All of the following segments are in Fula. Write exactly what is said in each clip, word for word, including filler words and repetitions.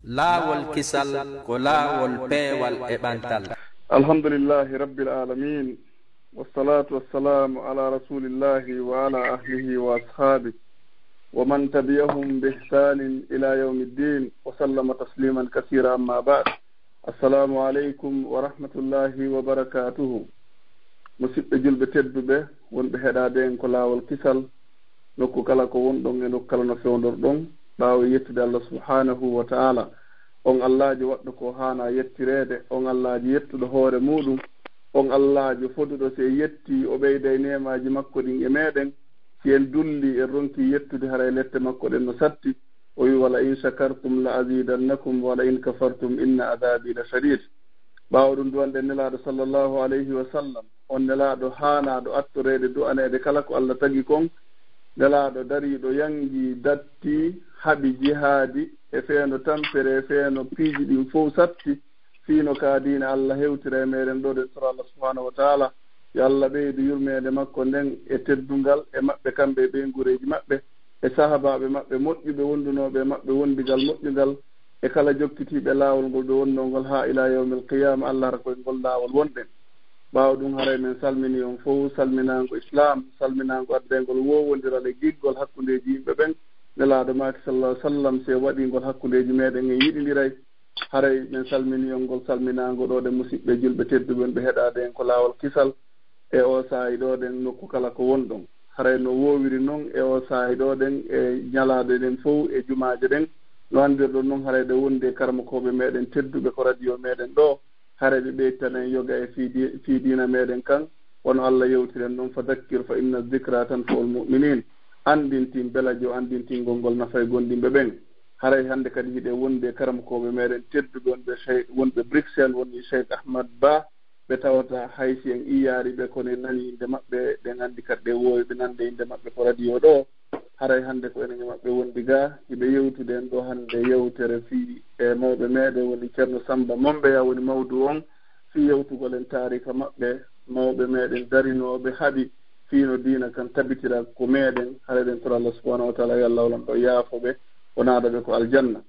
Laawol kisal ko laawol peewal e ɓantal. الحمد لله رب العالمين، والصلاة والسلام على رسول الله وعلى أهله وأصحابه ومن تبعهم بإحسان إلى يوم الدين، وسلم تسليما كثيرا. أما بعد، السلام عليكم ورحمة الله وبركاته. Musidɓe julɓe tedduɓe, wonɓe heɗaade en ko Laawol Kisal, nokku kala ko wonɗon e nokku kala no fewndorɗon, ɓaawo yettude Allah subhanahu wa ta'ala, on Allaajo waɗɗo ko haana yettireede, on Allaajo yettuɗo hoore muuɗum, on Allaajo foduɗo si en yettii, o ɓeyda e neemaaji makko ɗin e meeɗen, si en dulli, en ronki yettude, haray lette makko ɗen no satti. O wi, "ولئن شكرتم لأزيدنكم ولئن كفرتم إن عذابي لشديد." Ɓaawo ɗum, duwanɗen Nelaaɗo sallallahu alayhi wa sallam, on Nelaaɗo haanaaɗo attoreede, du'aneede kala ko Allah tagi kon, Nelaaɗo dariiɗo yangi, datti, haɓi jihaadi e feendo tampere, e feendo piiji ɗin fow satti, fii no ka diina Allah hewtira e meeɗen ɗoo, ɗen tora Allah subhanahu wa ta'ala, yo Allah ɓeydu yurmeende makko nden e teddungal e maɓɓe kamɓe e ɓeynguureeji maɓɓe, e sahabaaɓe maɓɓe moƴƴuɓe wondunooɓe e maɓɓe wondigal moƴƴungal, e kala jokkitiiɓe laawol ngol ɓe wonnoo ngol haa ilaa yawmil qiyaama, Allah hara koye ngol laawol wonɗen. Ɓaawo ɗum, haray men salminii on fow salminaango Islaam, salminaango addeengol woowondiral e giggol hakkundeeji yimɓe ɓen. Nelaaɗo maaki sallallahu alaihi wasallam, si en waɗii ngol hakkundeeji meeɗen en yiɗindiray, haray men salminii on ngol salminaango ɗoo ɗen, musidɓe julɓe tedduɓe ɓe heɗaade en ko Laawol Kisal e oo saa'i ɗoo ɗen nokku kala ko wonɗon. Haray no woowiri non e oo saa'i ɗoo ɗen e ñalaaɗe ɗen fow e jumaaje ɗen, no anndirɗon non haray ɗe wondi e karamokooɓe meeɗen tedduɓe ko radio meeɗen ɗoo, haray ɓe ɓeyditan en yoga e fii di-, fii diina meeɗen kan, wano Allah yewtiren non, "Fa dakkir fa inna zikra tanfa'ul mu'minin." Anndintin, belajo anndintingol ngol nafay gomɗinɓe ɓen. Haray hannde kadi hiɗen wondi e karamokooɓe meeɗen tedduɓe wonɓe Cheikh, wonɓe Bruxelles, woni Cheikh Ahmad Ba, ɓe tawata hay si en iyaari ɓe, kono en nani innde maɓɓe, ɗen anndi kadi ɗe woowi ɓe nande innde maɓɓe ko radio ɗoo. Haray hannde ko enen e maɓɓe wondi ga, hiɓe yewtude en ɗoo hannde yewtere fii e mawɓe meeɗen woni Ceerno Sammba Mombeya woni mawdu on, fii yewtugol en taariika maɓɓe, mawɓe meeɗen darinooɓe haɓi fii no diina kan tabitira ko meeɗen. Haray ɗen tora Allah subhanahu wa ta'ala, yo Allah walan ɗoo yaafo ɓe, o naada ɓe ko aljanna.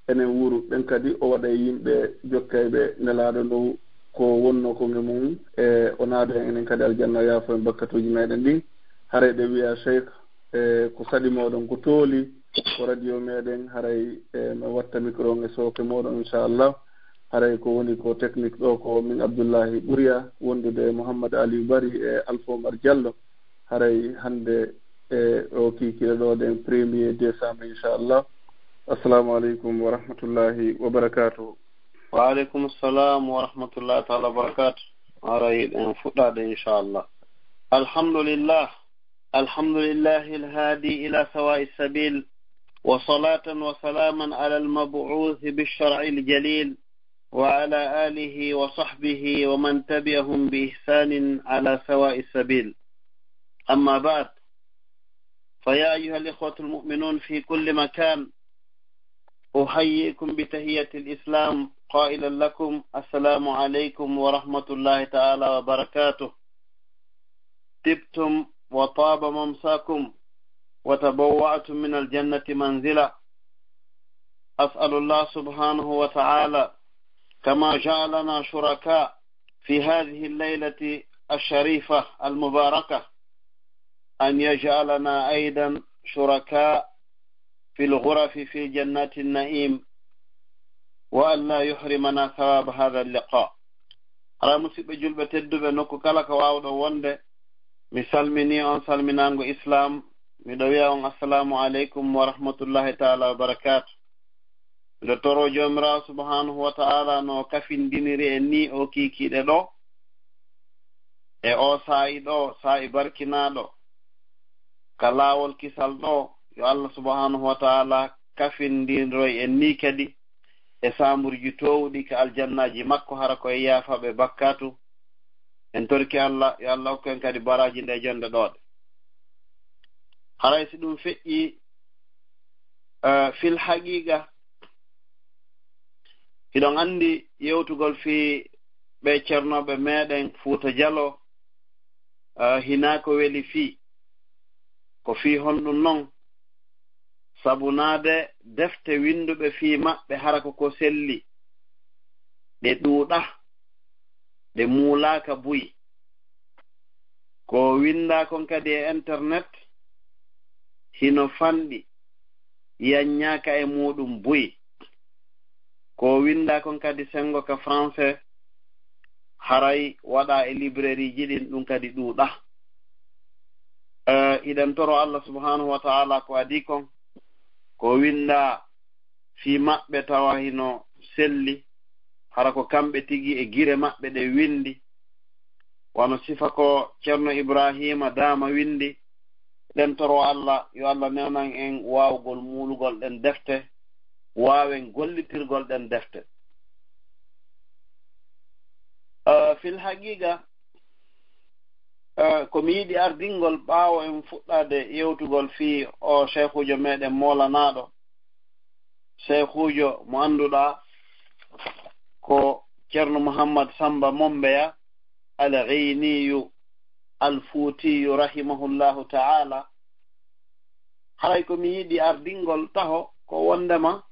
Enen wuuru ɓen kadi, o waɗa e yimɓe jokkayɓe Nelaaɗo no ko wonnoo kon e mum, e o naada en enen kadi aljanna, yaafo en bakkatuuji meeɗen ɗin. Haray ɗe wi'a Cheikh, e ko saɗi mooɗon ko tooli, ko radio meeɗen, haray, e, mi watta micro on e sooke mooɗon, inchallah. Haray ko woni ko technique ɗoo ko min Abdullahi Ɓuriya, wondude e Mouhammad Aliou Bari e Alpha Oumar Diallo. Haray hannde e o kiikiiɗe ɗoo ɗen premier décembre, inchallah. Assalamu aleykum wa rahmatullahi wa barakatuh. Wa aleykum salam wa rahmatullahi ta'ala wa barakatuh. Haray ɗen fuɗɗaade, inchallah. Alhamdulillah. الحمد لله الهادي إلى سواء السبيل، وصلاة وسلاما على المبعوث بالشرع الجليل، وعلى آله وصحبه ومن تبعهم بإحسان على سواء السبيل. أما بعد، فيا أيها الإخوة المؤمنون في كل مكان، أحييكم بتحية الإسلام قائلا لكم: السلام عليكم ورحمة الله تعالى وبركاته. طبتم وطاب ممساكم وتبوأتم من الجنة منزلا. أسأل الله سبحانه وتعالى كما جعلنا شركاء في هذه الليلة الشريفة المباركة أن يجعلنا أيضا شركاء في الغرف في جنات النعيم، وأن لا يحرمنا ثواب هذا اللقاء. Hara musidɓe julɓe tedduɓe, nokku kala ko waawɗo wonde, mi salminii on salminaango Islaam, miɗo wi'a on assalaamu aleykum wa rahmatullahi ta'ala wa barakaatuh. Miɗo toroo Joomiraawo subhaanahu wa ta'ala no kafindiniri en nii oo kiikiiɗe ɗoo, e oo saa'i ɗoo, saa'i barkinaaɗo, ka laawol kisal ɗoo, yo Allah subhaanahu wa ta'ala kafindinroy en nii kadi e saamburji toowɗi ka aljannaaji makko, hara ko e yaafaɓe bakkaatu. En torki Allah, yo Allah hokku en kadi baraaji nde jonde ɗooɗe. Haray si ɗum feƴƴi, eh, fil haqiqa, hiɗon anndi yewtugol fii ɓee ceernooɓe meeɗen Fuuta Jaloo, eh, hinaa ko weli fii. Ko fii honɗum non? Sabu naade defte winnduɓe fii maɓɓe hara ko ko selli, ɗe ɗuuɗa, ɗe muulaaka buy. Ko winndaa kon kadi e internet, hino fanɗi, yaññaaka e muuɗum buy. Ko winndaa kon kadi senngo ka français, haray waɗaa e librairie ji ɗin, ɗum kadi ɗuuɗa. Eh, hiɗen toro Allah subhanahu wa ta'ala ko adii kon, ko winndaa fii maɓɓe tawa hino selli, hara ko kamɓe tigi e gire maɓɓe ɗe winndi. Wano sifa ko Ceerno Ibraahiima Daama winndi, ɗen toro Allah, yo Allah newnan en waawgol muulugol ɗen defte, waawen gollitirgol ɗen defte. Eh, fil haqiqa, eh, ko mi yiɗi ardingol ɓaawo en fuɗɗaade yewtugol fii o sheekhuujo meɗen moolanaaɗo, sheekhuujo mo annduɗaa ko Ceerno Muhammad Samba Mombeya Al Ghayniyu Al Fuutiyu rahimahullahu ta'ala. Haray ko mi yiɗi ardingol taho ko wondema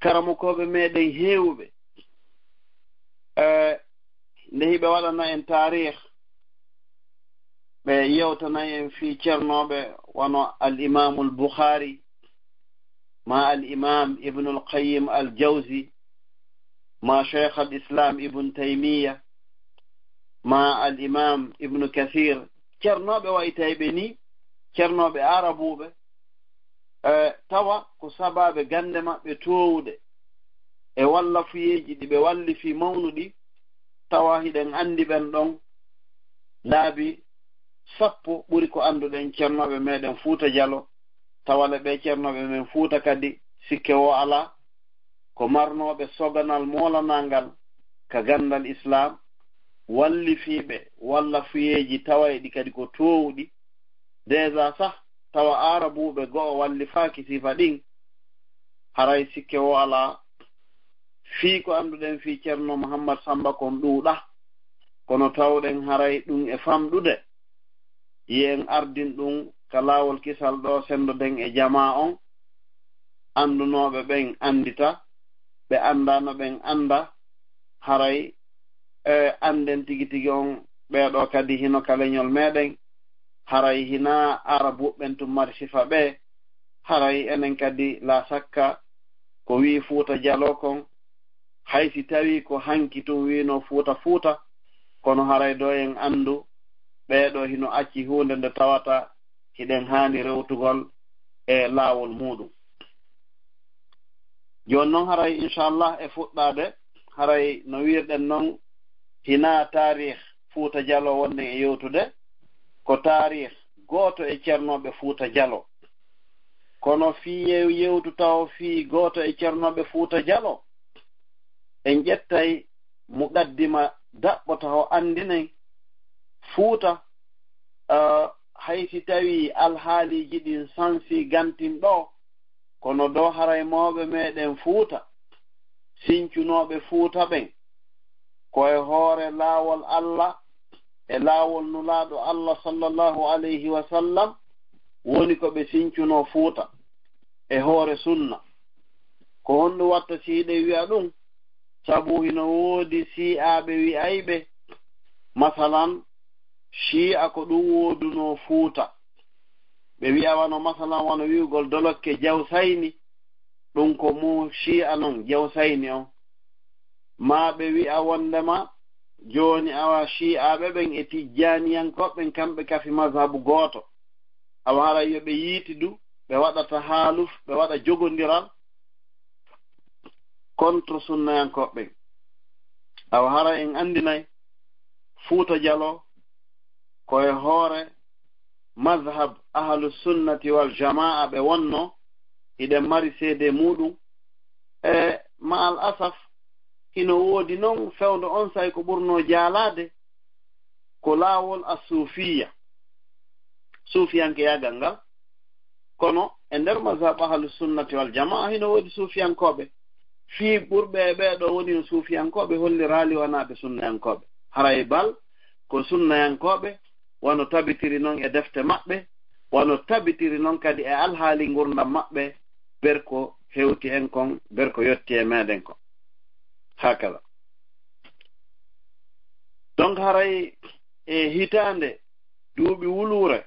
karamokooɓe meɗen heewuɓe, eh, nde hiɓe waɗana en taarih, ɓe yewtana en fii ceernooɓe wano Al Imaamul Bukhaari, ma Al Imaam Ibnul Qayyim Al Jawzi, ma Sheikh Al Islam Ibn Taymiya, ma Al Imaam Ibn Kathir, ceernooɓe waytayɓe ni, ceernooɓe Arabuuɓe, eh, tawa ko sabaabe gannde maɓɓe toowuɗe e wallafuyeeji ɗi ɓe wallifi mawnuɗi, tawa hiɗen anndi ɓen ɗon laabi sappo ɓuri ko annduɗen ceernooɓe meɗen Fuuta Jalo, tawa le ɓe ceernooɓe men Fuuta kadi sikke woo alaa, ko marnooɓe soganal moolanangal ka ganndal Islaam, wallifiiɓe wallafuyeeji tawayɗi kadi ko toowuɗi, déjà sah, tawa Aarabuuɓe go'o wallifaaki sifa ɗin, haray sikke woo alaa. Fii ko annduɗen fii Ceerno Muhammad Samba kon ɗuuɗa, kono tawɗen haray ɗum e famɗude. Yo en ardin ɗum ka laawol kisal ɗoo, senndoden e jamaa on, anndunooɓe ɓen anndita, ɓe anndaano ɓen annda, haray, e, annden tigi tigi on, ɓee ɗoo kadi hino ka leñol meɗen, haray hinaa Aarabuuɓe ɓen tun mari sifa ɓee, haray enen kadi laa sakka ko wi'i Fuuta Jaloo kon, hay si tawii ko hanki tun wi'unoo Fuuta Fuuta, kono haray ɗoo en anndu ɓee ɗoo hino acci huunde nde tawata hiɗen haani rewtugol e laawol muuɗum. Jooni non haray, inchallah, e fuɗɗaade, haray no wi'irɗen non, hinaa taarih Fuuta Jaloo wonɗen e yewtude, ko taarih gooto e ceernooɓe Fuuta Jaloo. Kono fii yew-, yewtu tawo fii gooto e ceernooɓe Fuuta Jaloo, en ƴettay muqaddima daɓɓo taho anndinen Fuuta, eh, hay si tawii alhaaliiji ɗin sansii gantin ɗoo, kono ɗoo haray mawɓe meɗen Fuuta, sincunooɓe Fuuta ɓen, ko e hoore laawol Alla e laawol Nulaaɗo Alla sallallahu alayhi wa sallam woni ko ɓe sincunoo Fuuta e hoore sunna. Ko honɗum watta si hiɗen wi'a ɗum? Sabu hino woodi Sii'aaɓe wi'ayɓe, masalan, Sii'a ko ɗum woodunoo Fuuta. Ɓe wi'a wano, masalan, wano wi'ugol Dolokke Jaw Sayni, ɗum ko mo Sii'a non, Jaw Sayni on. Maa ɓe wi'a wondema jooni awa Sii'aaɓe ɓen e Tijjaaniyankooɓe ɓen, kamɓe kafi mazhabu gooto. Awa haray yo ɓe yiitidu, ɓe waɗa tahaaluf, ɓe waɗa jogondiral contre sunnayankooɓe ɓen. Awa haray en anndinay Fuuta Jaloo ko e hoore mazhab ahlu sunnati wal jamaa ɓe wonnoo, hiɗen mari seede muuɗum. E ma'al asaf, hino woodi non fewndo onsay ko ɓurnoo jaalaade ko laawol as-suufiyya, suufiyankeyaagal ngal. Kono e nder mazhab ahlu sunnati wal jamaa hino woodi suufiyankooɓe. Fii ɓurɓe e ɓee ɗoo woni no suufiyankooɓe, holli raali wanaaɓe sunnayankooɓe. Haray bal ko sunnayankooɓe, wano tabitiri non e defte maɓɓe, Wano tabitiri noon kadi e alhaali ngurndam maɓɓe, ber ko hewti en kon, ber ko yotti e meɗen kon. Hakada. Donc haray e hitaande duuɓi wuluure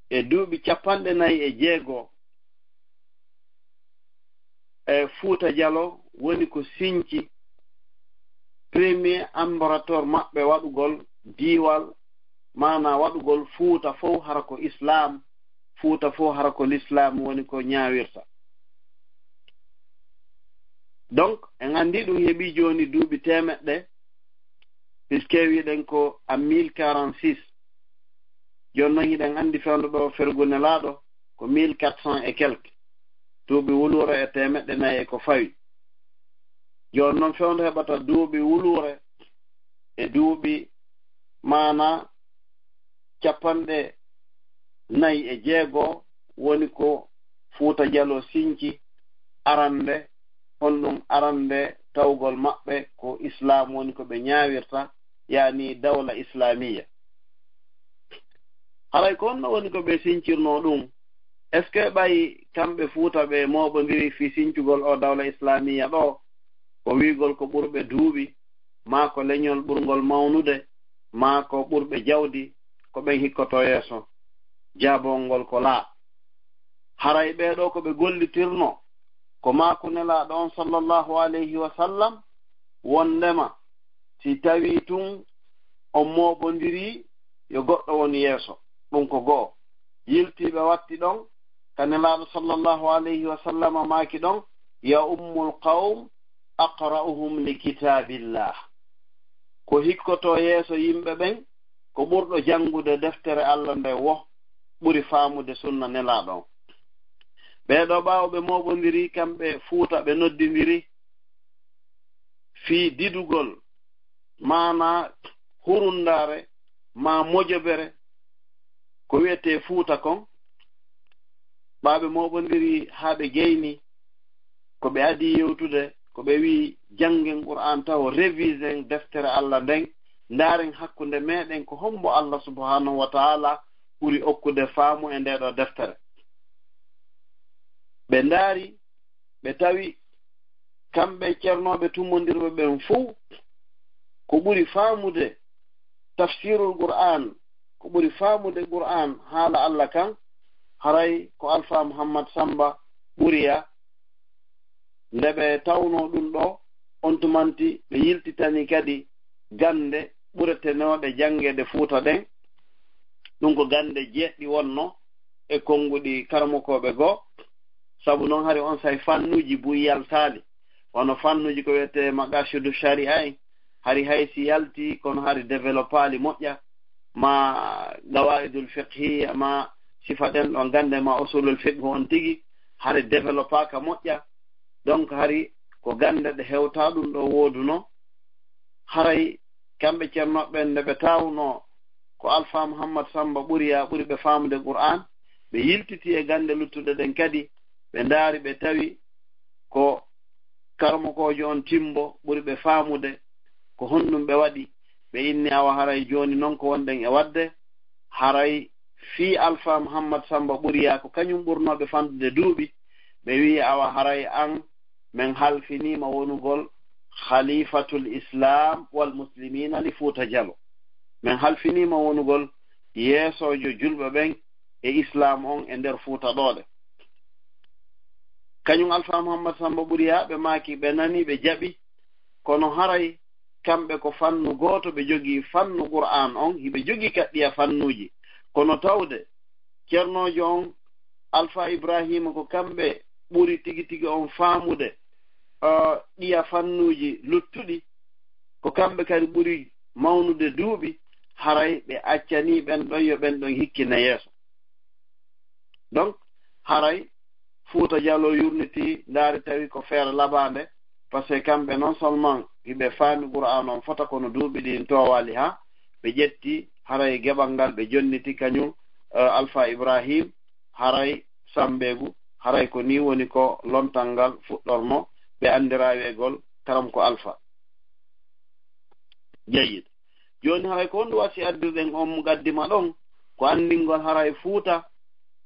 e duuɓi capanɗe nayi e jeego, e Fuuta Jalo woni ko sinci premier ambarator maɓɓe waɗugol diiwal, maanaa waɗugol Fuuta fof hara ko Islaam, Fuuta fof hara ko Lislaam woni ko ñaawirta. Donc, en anndi ɗum heɓi jooni duuɓi teemeɗɗe, puisque wiɗen ko en mille quarante-six. Jooni noon hiɗen anndi fewndo ɗo fergu nelaaɗo ko mille quatre cents et quelques, duuɓi wuluure e teemeɗɗe nayi e ko fawi. Jooni noon fewndo heɓata duuɓi wuluure e duuɓi maanaa capanɗe nayi e jeego woni ko Fuuta Jalo sinci arande, honɗum arande tawgol maɓɓe ko Islaam woni ko ɓe ñaawirta, yaani dawla islaamiya. Haray ko honno woni ko ɓe sincirnoo ɗum? Est-ce que ɓay kamɓe Fuuta ɓe mooɓondiri fii sincugol oo dawla islaamiya ɗo? Ko wi'ugol ko ɓurɓe duuɓi, maa ko leñol ɓurngol mawnude, maa ko ɓurɓe jawdi, ko ɓen hikkotoo yeeso? Jaabongol ko laa. Haray ɓee ɗoo ko ɓe gollitirnoo, ko maaku Nelaaɗo on sallallahu alayhi wa sallam, wonndema si tawii tun on mooɓondirii, yo goɗɗo won yeeso. Ɗum ko go'o. Yiltiiɓe watti ɗon, ka Nelaaɗo sallallahu alayhi wa sallama maaki ɗon, "Ya ummul qawm aqra'uhum li kitaabillah." Ko hikkotoo yeeso yimɓe ɓen, ko ɓurɗo janngude deftere Alla nden wo ɓuri faamude sunna Nelaaɗo on. Ɓee ɗoo ɓaawo ɓe mooɓondiri, kamɓe Fuuta ɓe noddindiri fii didugol maanaa hurundaare maa mojobere ko wi'etee Fuuta kon. Ɓaa ɓe mooɓondiri haa ɓe geyni, ko ɓe adii yewtude, ko ɓe wi'i, janngen Qur'aan taho, revisen deftere Alla nden, ndaaren hakkunde meɗen ko hombo Alla subhaanahu wa ta'aala ɓuri okkude faamu e ndee ɗoo deftere. Ɓe ndaari, ɓe tawi kamɓe cernooɓe tumondirɓe ɓen fow, ko ɓuri faamude tafsirul Qur'aan, ko ɓuri faamude Qur'aan, haala Alla kan, haray ko Alfa Muhammad Samba Ɓuriya. Nde ɓe tawnoo ɗum ɗoo, on tumanti ɓe yiltitani kadi gannde ɓuretenooɗe janngeede Fuuta ɗen. Ɗum ko gannde jeeɗiɗi wonno e konnguɗi karamokooɓe goo. Sabu noon hari on say fannuuji buy yaltaali, wano fannuuji ko wiyetee maqaasidu shari'a en, hari hay si yalti kono hari développaali moƴƴa, ma qawaa'idul fiqhiyya, ma sifa ɗen ɗon gannde, ma usulul fiqh on tigi, hari développaaka moƴƴa. Donc hari ko gannde ɗe hewtaa ɗum ɗo woodunoo. Haray kamɓe cernooɓe ɓen nde ɓe tawnoo ko Alfa Muhammad Samba Ɓuriya ɓuri ɓe faamude Qur'aan, ɓe yiltiti e gannde luttuɗe ɗen kadi, ɓe ndaari ɓe tawi ko karamokoojo on Timbo ɓuri ɓe faamude. Ko honɗum ɓe waɗi? Ɓe inni awa haray jooni non ko wonɗen e waɗde, haray fii Alfa Muhammad Samba Ɓuriya ko kañum ɓurnooɓe fanɗude duuɓi, ɓe wi'i awa haray an men halfiniima wonugol Khalifatul Islam wal Muslimina li Fuuta Jalo. Men halfiniima wonugol yeesoojo julɓe ɓen e Islaam on e nder Fuuta ɗooɗe. Kañum Alfa Muhammad Samba Ɓuriya, ɓe maaki, ɓe nani, ɓe jaɓi, kono haray kamɓe ko fannu gooto ɓe jogii, fannu Qur'aan on, hiɓe jogii kaɗɗiya fannuuji. Kono tawde cernoojo on, Alfa Ibrahima, ko kamɓe ɓuri tigi tigi on faamude, eh, ɗiya fannuuji luttuɗi, ko kamɓe kadi ɓuri mawnude duuɓi, haray ɓe accanii ɓen ɗon yo ɓen ɗon hikkine yeeso. Donc, haray Fuuta Jalo yurnitii, ndaari tawi ko feere labaande, parce que kamɓe non seulement hiɓe faami Qur'aan on fota kono duuɓi ɗin toowaali haa ɓe ƴetti, haray geɓal ngal ɓe jonniti kañum, eh, Alfa Ibrahim, haray sambeegu, haray ko nii woni ko lontal ngal fuɗɗornoo, ɓe anndiraa wi'egol karam ko Alfa. Jayyid. Jooni haray ko honɗum wasi addirɗen on muqaddima ɗon? Ko anndingol haray Fuuta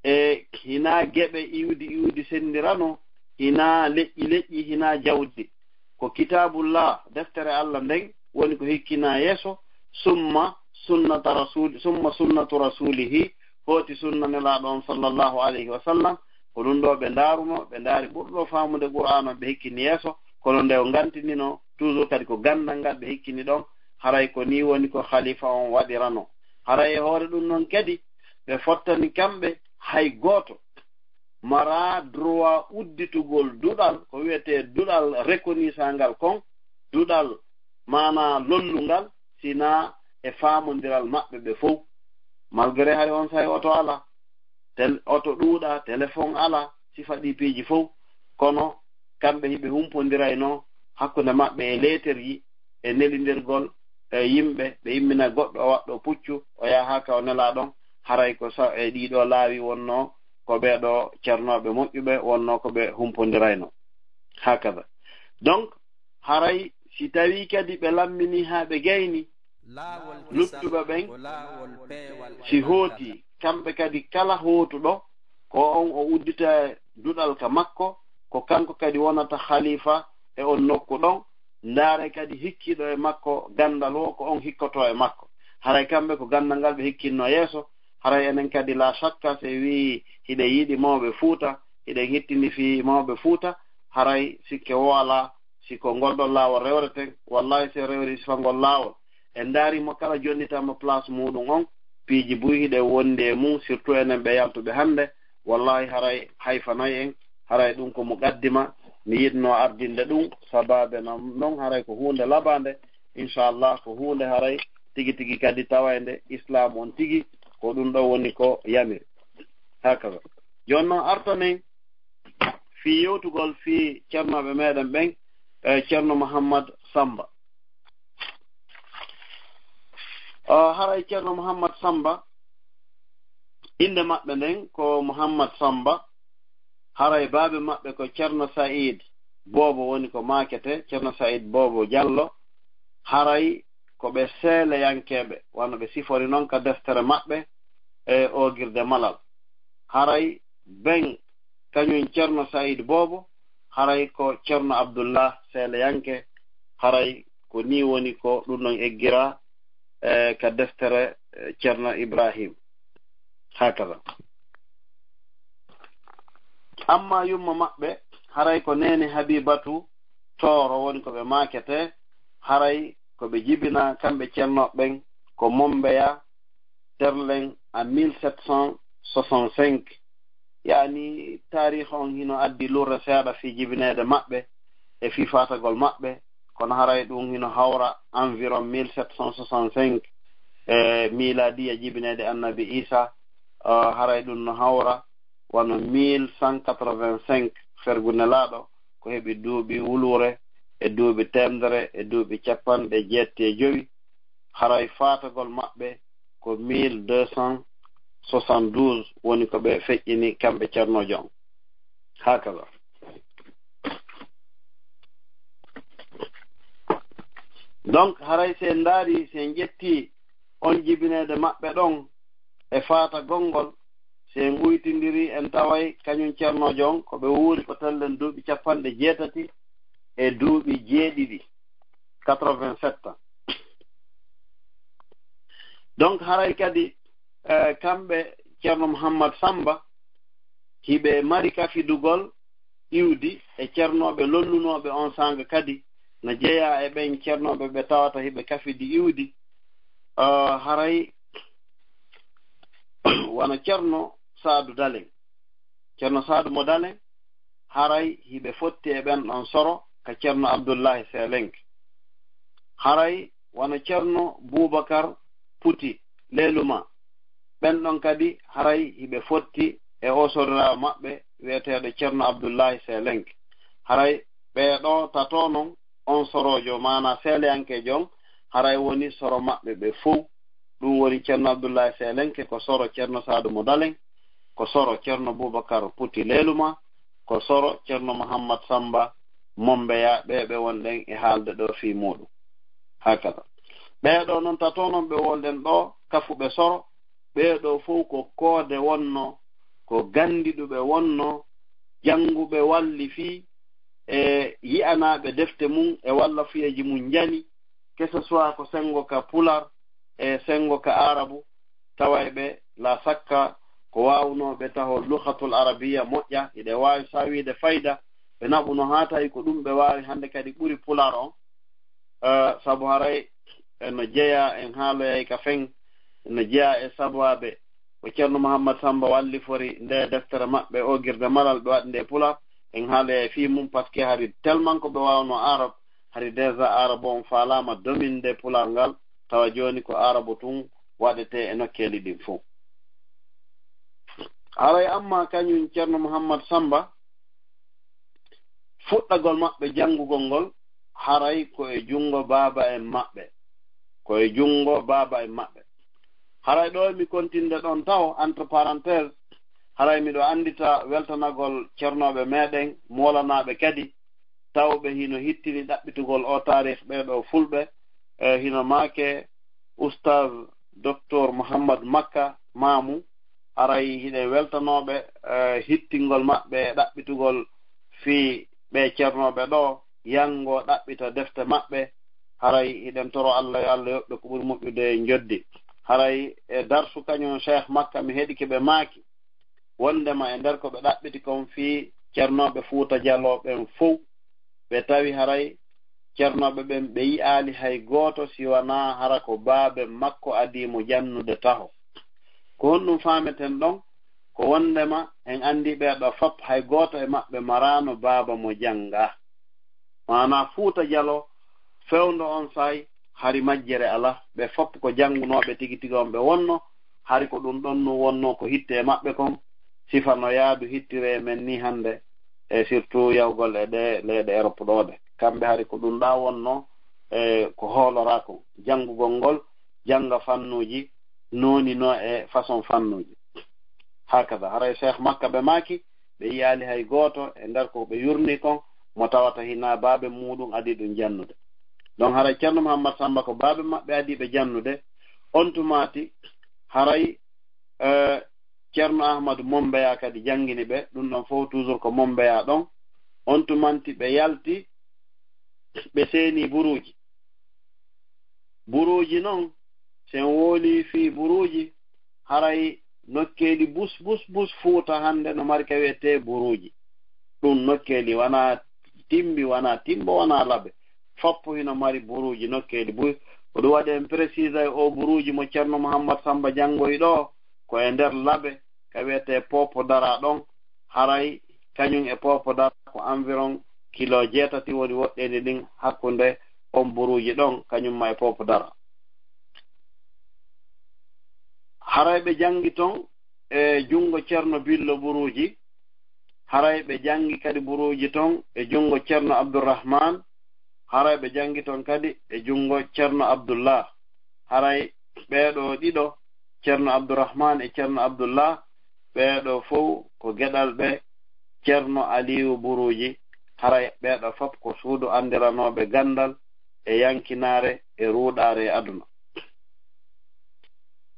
E hinaa geɓe iwdi iwdi senndirano, hinaa leƴƴi leƴƴi, hinaa jawdi. Ko Kitaabullah, deftere Allah nden, woni ko hikkina yeeso, summa sunnata rasul, summa sunnatu rasulihi, hooti sunna Nelaaɗo on sallallahu alayhi wa sallam. Ko ɗum ɗo ɓe ndaaruno, ɓe ndaari ɓurɗo faamude Qur'aana, ɓe hikkini yeeso, kono nde o ngantinino, toujours kadi ko ganndal ngal ɓe hikkini ɗon, haray ko nii woni ko khalifa on waɗirano. Haray e hoore ɗum noon kadi, ɓe fottani kamɓe hay gooto mara droit udditugol duɗal, ko wiyetee duɗal reconnaissant ngal kon, duɗal maanaa lollungal, sinaa e faamondiral maɓɓe ɓe fow. Malgré hari on say oto alaa, tel-, oto ɗuuɗa, téléphone alaa, sifa ɗi piiji fow, kono kamɓe hiɓe humpondirayno hakkunde maɓɓe e leeterji, e nelindirgol e yimɓe, ɓe immina goɗɗo o waɗɗo puccu, o yaha ka o nelaa ɗon, haray ko sa-, e ɗiɗo laawi wonno ko ɓee ɗo cernooɓe moƴƴuɓe, wonno ko ɓe humpondirayno. Hakada. Donc, haray si tawii kadi ɓe lammini haa ɓe gayni, luttuɓe ɓen, si hooti, kamɓe kadi kala hootuɗo, ko on o uddita duɗal ka makko, ko kanko kadi wonata khalifa e on nokku ɗon, ndaare kadi hikkiiɗo e makko ganndal wo ko on hikkoto e makko. Haray kamɓe ko ganndal ngal ɓe hikkinno yeeso, haray enen kadi la shakka se wii hiɗen yiɗi mawɓe Fuuta, hiɗen hittini fii mawɓe Fuuta, haray sikke wo alaa, si ko ngol ɗon laawol rewreten, wallahi si rewri sifa ngol laawol, en ndaari mo kala jonnitama place muɗum on, piiji buy hiɗen wondi e mum, surtout enen ɓe yaltuɓe hannde, wallahi haray hayfanay en, haray ɗum ko muqaddima mi yiɗno ardinde ɗum, sababe non, non haray ko huunde labande, inchallah ko huunde haray tigi tigi kadi tawaynde Islam on tigi, ko ɗum ɗo woni ko yamiri. Hakada. Jooni non artanen fii yewtugol fii cernooɓe meɗen ɓen, e Cerno Muhammad Samba. Ah, haray Cerno Muhammad Samba, innde maɓɓe nden ko Muhammad Samba, haray baabe maɓɓe ko Cerno Sa'iid Boobo woni ko maakete, Cerno Sa'iid Boobo Jallo, haray ko ɓe seeleyankeeɓe, wano ɓe sifori non ka deftere maɓɓe e oogirde malal. Haray ben kañum Cerno Sa'iid Boobo, haray ko Cerno Abdullah seeleyanke, haray ko nii woni ko ɗum ɗon eggira, eh, ka deftere, eh, Cerno Ibrahim. Hakada. Amma yumma maɓɓe, haray ko neene Habibatu Tooro woni ko ɓe maakete, haray ko ɓe jibina kamɓe Cerno ɓen ko Mombeya, Terlen a mille sept cent soixante-cinq. Yaani, taariixa on hino addi lurre seeɗa fii jibineede maɓɓe e fii faatagol maɓɓe, kono haray ɗum hino hawra environ mille sept cent soixante-cinq e miilaadiya jibineede Annabi Iisa, eh, haray ɗum no hawra wano mille cent quatre-vingt-cinq fergu Nelaaɗo, ko heɓi duuɓi wuluure e duuɓi teemedere e duuɓi capanɗe jeetti e jowi, haray faatagol maɓɓe ko mille deux cent soixante-douze woni ko ɓe feƴƴini kamɓe Ceernoojo on. Hakada. Donc, haray si en ndaari, si en ƴetti on jibineede maɓɓe ɗon e faatagol ngol, si en uytindiri, en taway kañum Ceernoojo on ko ɓe wuuri ko tellen duuɓi capanɗe jeetati e duuɓi jeeɗiɗi, quatre-vingt-sept ans. Donc, haray kadi, eh, kamɓe Ceerno Muhammad Samba, hiɓe mari kafidugol iwdi e ceernooɓe lollunooɓe on saanga kadi, no jeyaa e ɓen ceernooɓe ɓe tawata hiɓe kafidi iwdi, eh, haray wano Ceerno Saadu Dalen. Ceerno Saadu mo Dalen, haray hiɓe fotti e ɓen ɗon soro ka Ceerno Abdullahi Seelenke. Haray wano Ceerno Bubakar Puti Leluma, ɓen ɗon kadi haray hiɓe fotti e oo soriraawo maɓɓe wi'eteeɗo Ceerno Abdullahi Seelenke. Haray ɓee ɗoo tato non, on soroojo, maanaa seeleyankeejo on, haray woni soro maɓɓe ɓe fow. Ɗum woni Ceerno Abdullahi Seelenke ko soro Ceerno Saadu mo Dalen, ko soro Ceerno Bubakar Puti Leluma, ko soro Ceerno Muhammad Samba Mombeya, ɓee ɓe wonɗen e haalde ɗoo fii muuɗum. Hakada. Ɓee ɗoo non tato non ɓe wonɗen ɗoo, kafuɓe soro, ɓee ɗoo fow ko koode wonno ko ganndiɗuɓe wonno, jannguɓe walli fii e yi'anaaɓe defte mum e wallafuyeeji mum njani, que ce soit ko senngo ka Pular e senngo ka Aarabu, taway ɓe la sakka ko waawnooɓe taho luhatul arabiya moƴƴa, hiɗe waawi sawiide fayda, ɓe naɓuno haa tawi ko ɗum ɓe waawi hannde kadi ɓuri Pular on. Eh, sabu haray eno jeyaa, en haaloyay ka fen, eno jeyaa e sabaabe ko Ceerno Muhammad Samba wallifori nde deftere maɓɓe, Oogirde Malal, ɓe waɗi nde Pular. En haaloyay fii mum, parce que hari tellement ko ɓe waawnoo Arab, hari déjà Arab on faalaama dominde Pular ngal, tawa jooni ko Arabu tun waɗetee e nokkeeli ɗin fow. Haray amma kañum Ceerno Muhammad Samba, fuɗɗagol maɓɓe janngugol ngol, haray ko e junngo baaba en maɓɓe. Ko e junngo baaba en maɓɓe. Haray ɗo mi kontinde ɗon taw, entre parenthèse, haray miɗo anndita weltanagol ceernooɓe meɗen, moolanaaɓe kadi, tawɓe hino hittini ɗaɓɓitugol o taarih ɓee ɗo fulɓe, e hino maake Ustaz Doktor Muhammad Makka Maamu, haray hiɗen weltanooɓe, eh, hittingol maɓɓe e ɗaɓɓitugol fii ɓee ceernooɓe ɗoo, yanngo ɗaɓɓita defte maɓɓe, haray hiɗen toro Alla yo Alla yoɓ ɓe ko ɓuri moƴƴude e njoddi. Haray e darsu kañum Cheikh Makka mi heɗike ɓe maaki, wonndema e nder ko ɓe ɗaɓɓiti kon fii ceernooɓe Fuuta Jaloo ɓen fow, ɓe tawi haray ceernooɓe ɓen ɓe yi'aali hay gooto si wanaa hara ko baabe makko adii mo jannude taho. Ko honɗum faameten ɗon? Ko wonndema en anndii ɓee ɗoo fop hay gooto e maɓɓe maraano baaba mo janngaa. Maanaa Fuuta Jaloo fewndo on saay hari majjere alaa, ɓe fop ko janngunooɓe tigi tigi on ɓe wonno, hari ko ɗum ɗon nun wonno ko hitte e maɓɓe kon, sifa no yaadu hittire e men ni hannde, e surtout yahugol e ɗe leyɗe Europe ɗoo ɗe. Kamɓe hari ko ɗum ɗaa wonno, e ko hooloraa kon, janngugol ngol, jannga fannuuji, nooninoo e façon fannuuji. Hakada, haray Cheikh Makka ɓe maaki, ɓe yi'aali hay gooto e nder ko ɓe yurni kon mo tawata hinaa baabe muuɗum adii ɗum jannude. Donc haray Ceerno Muhammad Samba ko baabe maɓɓe adii ɓe jannude, on tumaati haray, eh, Ceerno Ahmadu Mombeya kadi janngini ɓe, ɗum ɗon fow toujours ko Mombeya ɗon. On tumanti ɓe yalti, ɓe seeni buruuji. Buruuji non, si en woolii fii buruuji, haray nokkeeli bus, bus, bus Fuuta hannde no mari ka wi'etee buruuji. Ɗum nokkeeli wanaa Timbi, wanaa Timbo, wanaa Labe. Foppo hino mari buruuji nokkeeli buy. Ko ɗum waɗi en précisé o buruuji mo Ceerno Muhammad Samba janngoyi ɗoo, ko e nder Labe, ka wi'etee Popo Dara ɗon. Haray kañum e Popo Dara ko environ kilo jeetati woni woɗɗeeni ɗin hakkunde on buruuji ɗon, kañum ma e Popo Dara. Haray ɓe janngi ton e junngo Ceerno Billo buruuji, haray ɓe janngi kadi buruuji ton e junngo Ceerno Abdurrahman, haray ɓe janngi ton kadi e junngo Ceerno Abdullah. Haray ɓee ɗoo ɗiɗo, Ceerno Abdurrahman e Ceerno Abdullah, ɓee ɗoo fow ko geɗalɓe Ceerno Aliyu Buruuji, haray ɓee ɗoo fop ko suudu anndiranooɓe ganndal e yankinaare e ruuɗaare e aduna.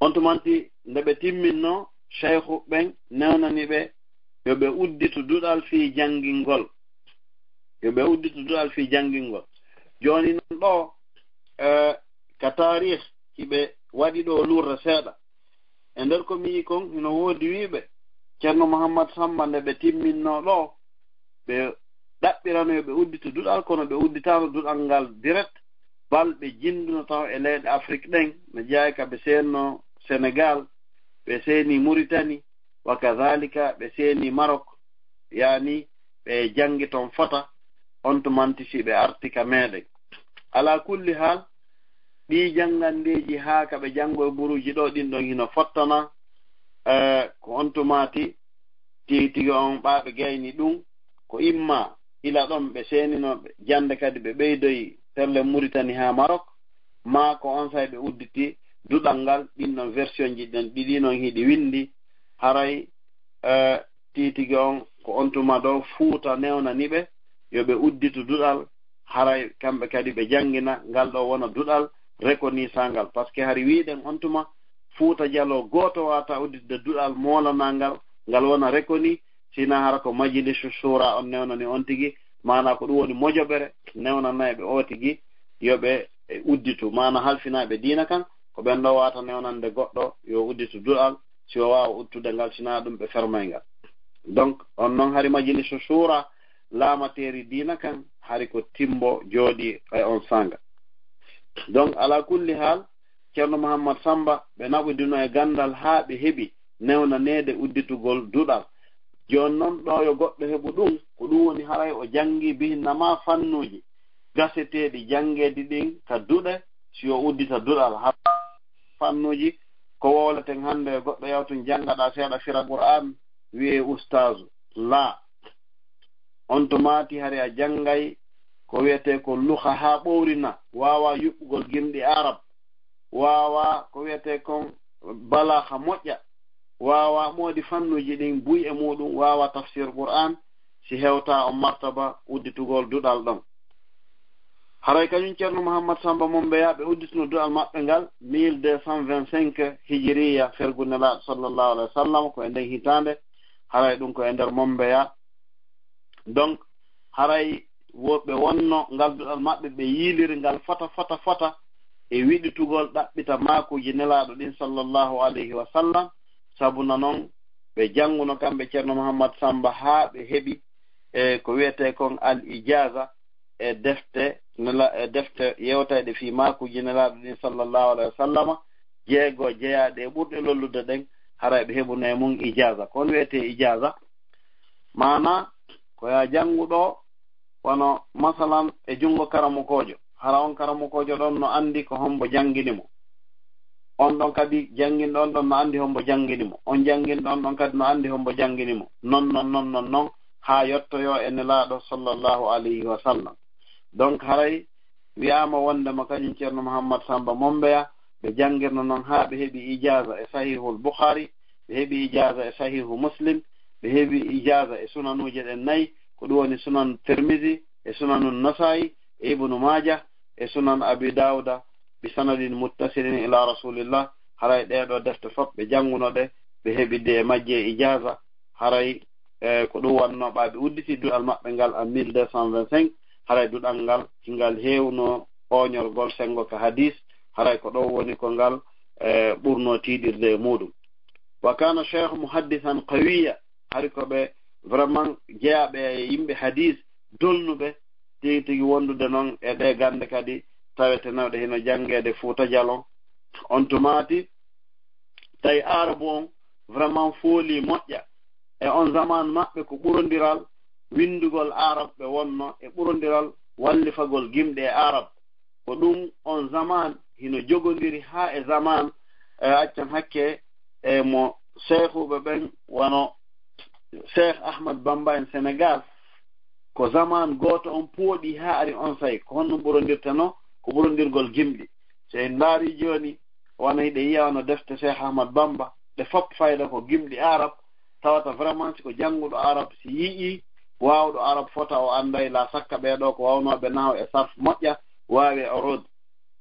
On tumanti nde ɓe timminnoo, Sheykhu ɓen newnani ɓe yo ɓe udditu duɗal fii janngingol. Yo ɓe udditu duɗal fii janngingol. Jooni non ɗoo, eh, ka taarih hiɓe waɗi ɗoo lurre seeɗa. E nder ko mi yi'i kon, hino woodi wi'uɓe, Ceerno Muhammad Samba, nde ɓe timminnoo ɗoo, ɓe ɗaɓɓirano yo ɓe udditu duɗal, kono ɓe udditaano duɗal ngal direct, bal ɓe jinnduno taho e leyɗe Afrik ɗen, no jeyaa ka ɓe seenno Senegal, ɓe seeni Muritani, wa kadhalika ɓe seeni Marok, yaani ɓe janngi ton fota, on tumanti si ɓe arti ka meɗen. Alaa kulli haal, ɗii janngandeeji haa ka ɓe janngo e buruuji ɗoo, ɗin ɗon hino fottana, eh, ko on tumaati tigi tigi on ɓaaɓe gayni ɗum, ko imma ila ɗon ɓe seenino jannde kadi ɓe ɓeydoyi pelle Muritani haa Marok, maa ko on say ɓe udditi duɗal ngal, ɗin ɗon version ji ɗen ɗiɗi non hiɗi winndi, haray, eh, tigi tigi on ko on tuma ɗo Fuuta newnani ɓe, yo ɓe udditu duɗal, haray kamɓe kadi ɓe janngina ngal ɗo wona duɗal reconnaissant ngal. Parce que hari wi'uɗen on tuma Fuuta Jaloo gooto waawata udditde duɗal moolanaa ngal, ngal wona reconnu, sina hara ko majlisu shura on newnani on tigi, maana ko ɗum woni mojoɓere newnanayɓe o tigi yo ɓe, e, udditu, maana halfinayɓe diina kan, ko ɓen ɗo wata newnande goɗɗo yo udditu duɗal, si o waawa uddude ngal, sina ɗum ɓe fermay ngal. Donc, on non hari majlisu shura laamateeri diina kan, hari ko timbo jooɗi e on sanga. Donc, ala kulli haal, Ceerno Muhammad Samba, ɓe naɓodino e ganndal haa ɓe heɓi newnaneede udditugol duɗal. Jooni non, ɗo yo goɗɗo heɓu ɗum, ko ɗum woni haray o janngi bihinnama fannuuji gaseteeɗi janngeede ɗin ka duɗe, si o uddita duɗal. Har fannuuji ko wowleten hannde, goɗɗo yawtun janngaɗa seeɗa fira Qur'an, wi'e ustaazu. Laa. On to maati hari a janngay ko wi'etee ko luxa haa ɓowrina, waawa yuɓɓugol gimɗi Arab, waawa ko wi'etee kon balaaxa moƴƴa, waawa moodi fannuuji ɗin buy e muuɗum, waawa tafsir Qur'an, si hewta on martaba udditugol duɗal ɗon. Haray kañum Ceerno Muhammad Samba Mombeya, ɓe uddituno duɗal maɓɓe ngal mille deux cent vingt-cinq hijiriya, fergu Nelaaɗo sallallahu alayhi wa sallam, ko e nden hitaande, haray ɗum ko e nder Mombeya. Donc, haray woɓɓe wonno ngal duɗal maɓɓe, ɓe yiiliri ngal fota, fota, fota e wiɗitugol ɗaɓɓita maakuuji Nelaaɗo ɗin sallallahu alayhi wa sallam. Sabuna non, ɓe jannguno kamɓe Ceerno Muhammad Samba haa ɓe heɓi, e, ko wi'etee kon al ijaza e defte Nela-, e defte yewtayɗe fii maakuuji Nelaaɗo ɗin sallallahu alayhi wa sallama, jeego jeyaaɗe e ɓurɗe lollude ɗen, haray ɓe heɓuno e mum ijaza. Ko on wi'etee ijaza? Maana, ko yaa janngu ɗo, wano masalan e junngo karamokoojo. Hara on karamokoojo ɗon no anndi ko hombo janngini mo. On ɗon kadi jannginɗo on ɗon no anndi hombo janngini mo. On jannginɗo on ɗon kadi no anndi hombo janngini mo. Non, non, non, non, non, haa yottoyoo e Nelaaɗo sallallahu alayhi wa sallam. Donc, haray wi'aama wonndema kañum Ceerno Muhammad Samba Mombeya, ɓe janngirno non haa ɓe heɓi ijaaza e Sahihul Bukhari, ɓe heɓi ijaaza e Sahihu Muslim, ɓe heɓi ijaaza e sunanuuje ɗen nayi, ko ɗum woni Sunan Tirmizi, e Sunanu Nasaa'i, e Ibnu Maaja, e Sunan Abi Daawuda, bi sanadin muttasilin ila Rasulillah, haray ɗee ɗoo defte fof ɓe jannguno ɗe, ɓe heɓi de e majje ijaaza, haray, e, ko ɗum wannoo ɓaaɓe udditi duɗal maɓɓe ngal en mille deux cent vingt-cinq, haray duɗal ngal, ngal heewno ooñorgol senngo ka hadiis, haray ko ɗon woni ko ngal, e, ɓurnoo tiiɗirde e muuɗum. Wa kana Cheikh muhaddisan qawiya, hari ko ɓe vraiment jeyaaɓe e yimɓe hadiis dolnuɓe, tigi tigi wondude noon e ɗee gannde kadi tawetenooɗe hino janngeede Fuuta Jalon. On tumaati, tawi Aarabu on vraiment foolii moƴƴa. E on zaman maɓɓe ko ɓurondiral winndugol Arab ɓe wonno e ɓurondiral wallifagol gimɗe e Arab. Ko ɗum on zaman hino jogondiri haa e zaman, e accan hakke e mo seekhuɓe ɓen wano Cheikh Ahmad Bamba en Senegal. Ko zaman gooto on pooɗi haa ari on say. Ko honno ɓurondirteno? Ko ɓurondirgol gimɗi. So en ndaari jooni, wano hiɗe yiya wano defte Cheikh Ahmad Bamba, ɗe fop fayda ko gimɗi Arab, tawata vraiment si ko jannguɗo Arab, si yi'ii waawɗo Arab fota o annday, la sakka ɓee ɗoo ko waawnooɓe nahaw e sarf moƴƴa, waawi e urud.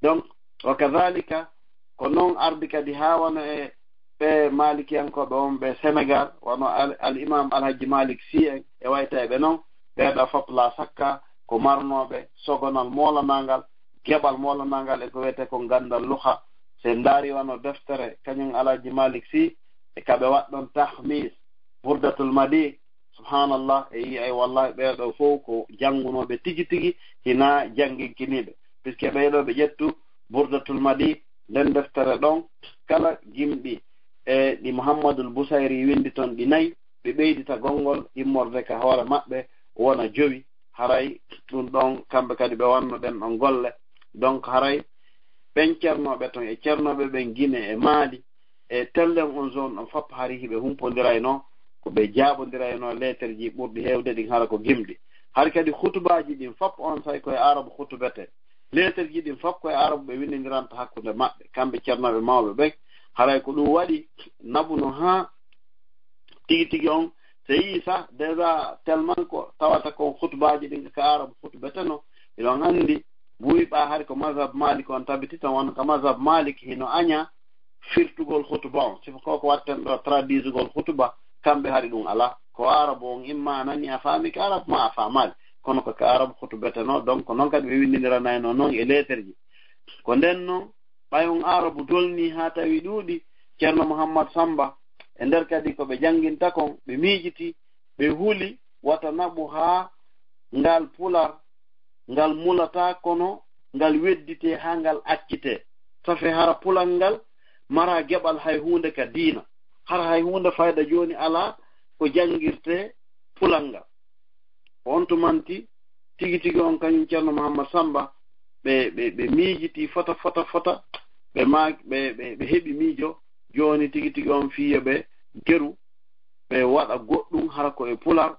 Donc, wa kadhalika, ko noon ardi kadi haa wano e ɓe maalikiyankooɓe on ɓe Senegal, wano al, al imam Alhaji Malik Sy en e waytayɓe noon, ɓee ɗoo fop la sakka ko marnooɓe sogonal moolanaangal, geɓal moolanaangal e ko wiyetee ko ganndal luxa. So en ndaari wano deftere kañum Alhaji Malik Sy e ka ɓe waɗɗon tahmis, Burdatul Madi, subhanallah, e yi'ay wallahi ɓee ɗoo fof ko janngunooɓe tigi tigi, hinaa jannginkiniiɓe. Puisque ɓee ɗoo ɓe ƴettu Burdatul Madi, nden deftere ɗon, kala gimɗi e ɗi Muhammadul Busayri winndi ton ɗi nayi, ɓe ɓeydita gonngol immorde ka hoore maɓɓe wona jowi, haray ɗum ɗon kamɓe kadi ɓe wanno ɗen ɗon golle. Donc haray ɓen cernooɓe ton e cernooɓe ɓen Gine e Maali, e tellen on zone on fop hari hiɓe humpondirayno, ko ɓe jaaɓondirayno leeterji ɓurɗi heewde ɗin hara ko gimɗi. Hari kadi khutubaaji ɗin fop on say ko e Arabu khutubete. Leeterji ɗin fop ko e Arabu ɓe winndindiranta hakkunde maɓɓe, kamɓe cernooɓe mawɓe ɓen. Haray ko ɗum waɗi naɓuno haa tigi tigi on, so yii sah, déjà tellement ko tawata kon khutubaaji ɗin ka Arabu khutubeteno, hiɗon anndi, buy ɓa hari ko mazhab Malik on tabiti, tan wano ka mazhab Malik hino aña firtugol khutuba on. Sifa ko ko watten ɗo traduisugol khutuba, Kamɓe hari ɗum alaa. Ko Arabu on, imma a nani a faami ka Arabu, ma a faamaali. Kono ko ka Arabu hutubetenoo, donc ko noon kadi ɓe winndindiranayno noon e leeterji. Ko nden noon, ɓay on Arabu dolnii haa tawi ɗuuɗi, Ceerno Muhammad Sammba, e nder kadi ko ɓe jannginta kon, ɓe miijitii, ɓe huli wata naɓu haa ngal Pular ngal mulataa, kono ngal wedditee haa ngal accitee. Safe hara Pular ngal maraa geɓal hay huunde ka diina. Hara hay huunde fayda jooni alaa ko janngirtee Pular ngal. Ko on tumanti tigi tigi on kañum Ceerno Muhammad Sammba, ɓe, ɓe, ɓe miijitii fota, fota, fota, ɓe maak-, ɓe, ɓe, ɓe heɓi miijo, jooni tigi tigi on fii yo ɓe geru, ɓe waɗa goɗɗum hara ko e Pular,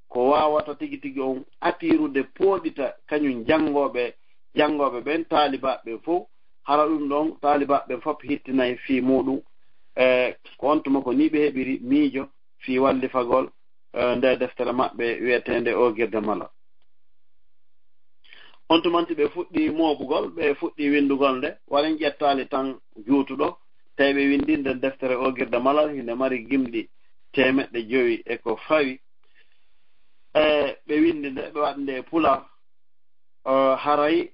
ko waawata tigi tigi on atiirude pooɗita kañum janngooɓe, janngooɓe ɓen, taalibaaɓe ɓen fof, hara ɗum ɗon taalibaaɓe ɓen fof hittinay fii muuɗum. E, ko on tuma ko nii ɓe heɓiri miijo fii wallifagol, e, nde deftere maɓɓe wi'eteende Oogirde Malal. On tumanti ɓe fuɗɗii mooɓugol, ɓe fuɗɗii winndugol nde, waɗen ƴettaali tan juutuɗo, tawi ɓe winndii nden deftere Oogirde Malal, hinde mari gimɗi teemeɗɗe jowi e ko fawi. E, ɓe winndi nde, ɓe waɗi nde e Pular, e, haray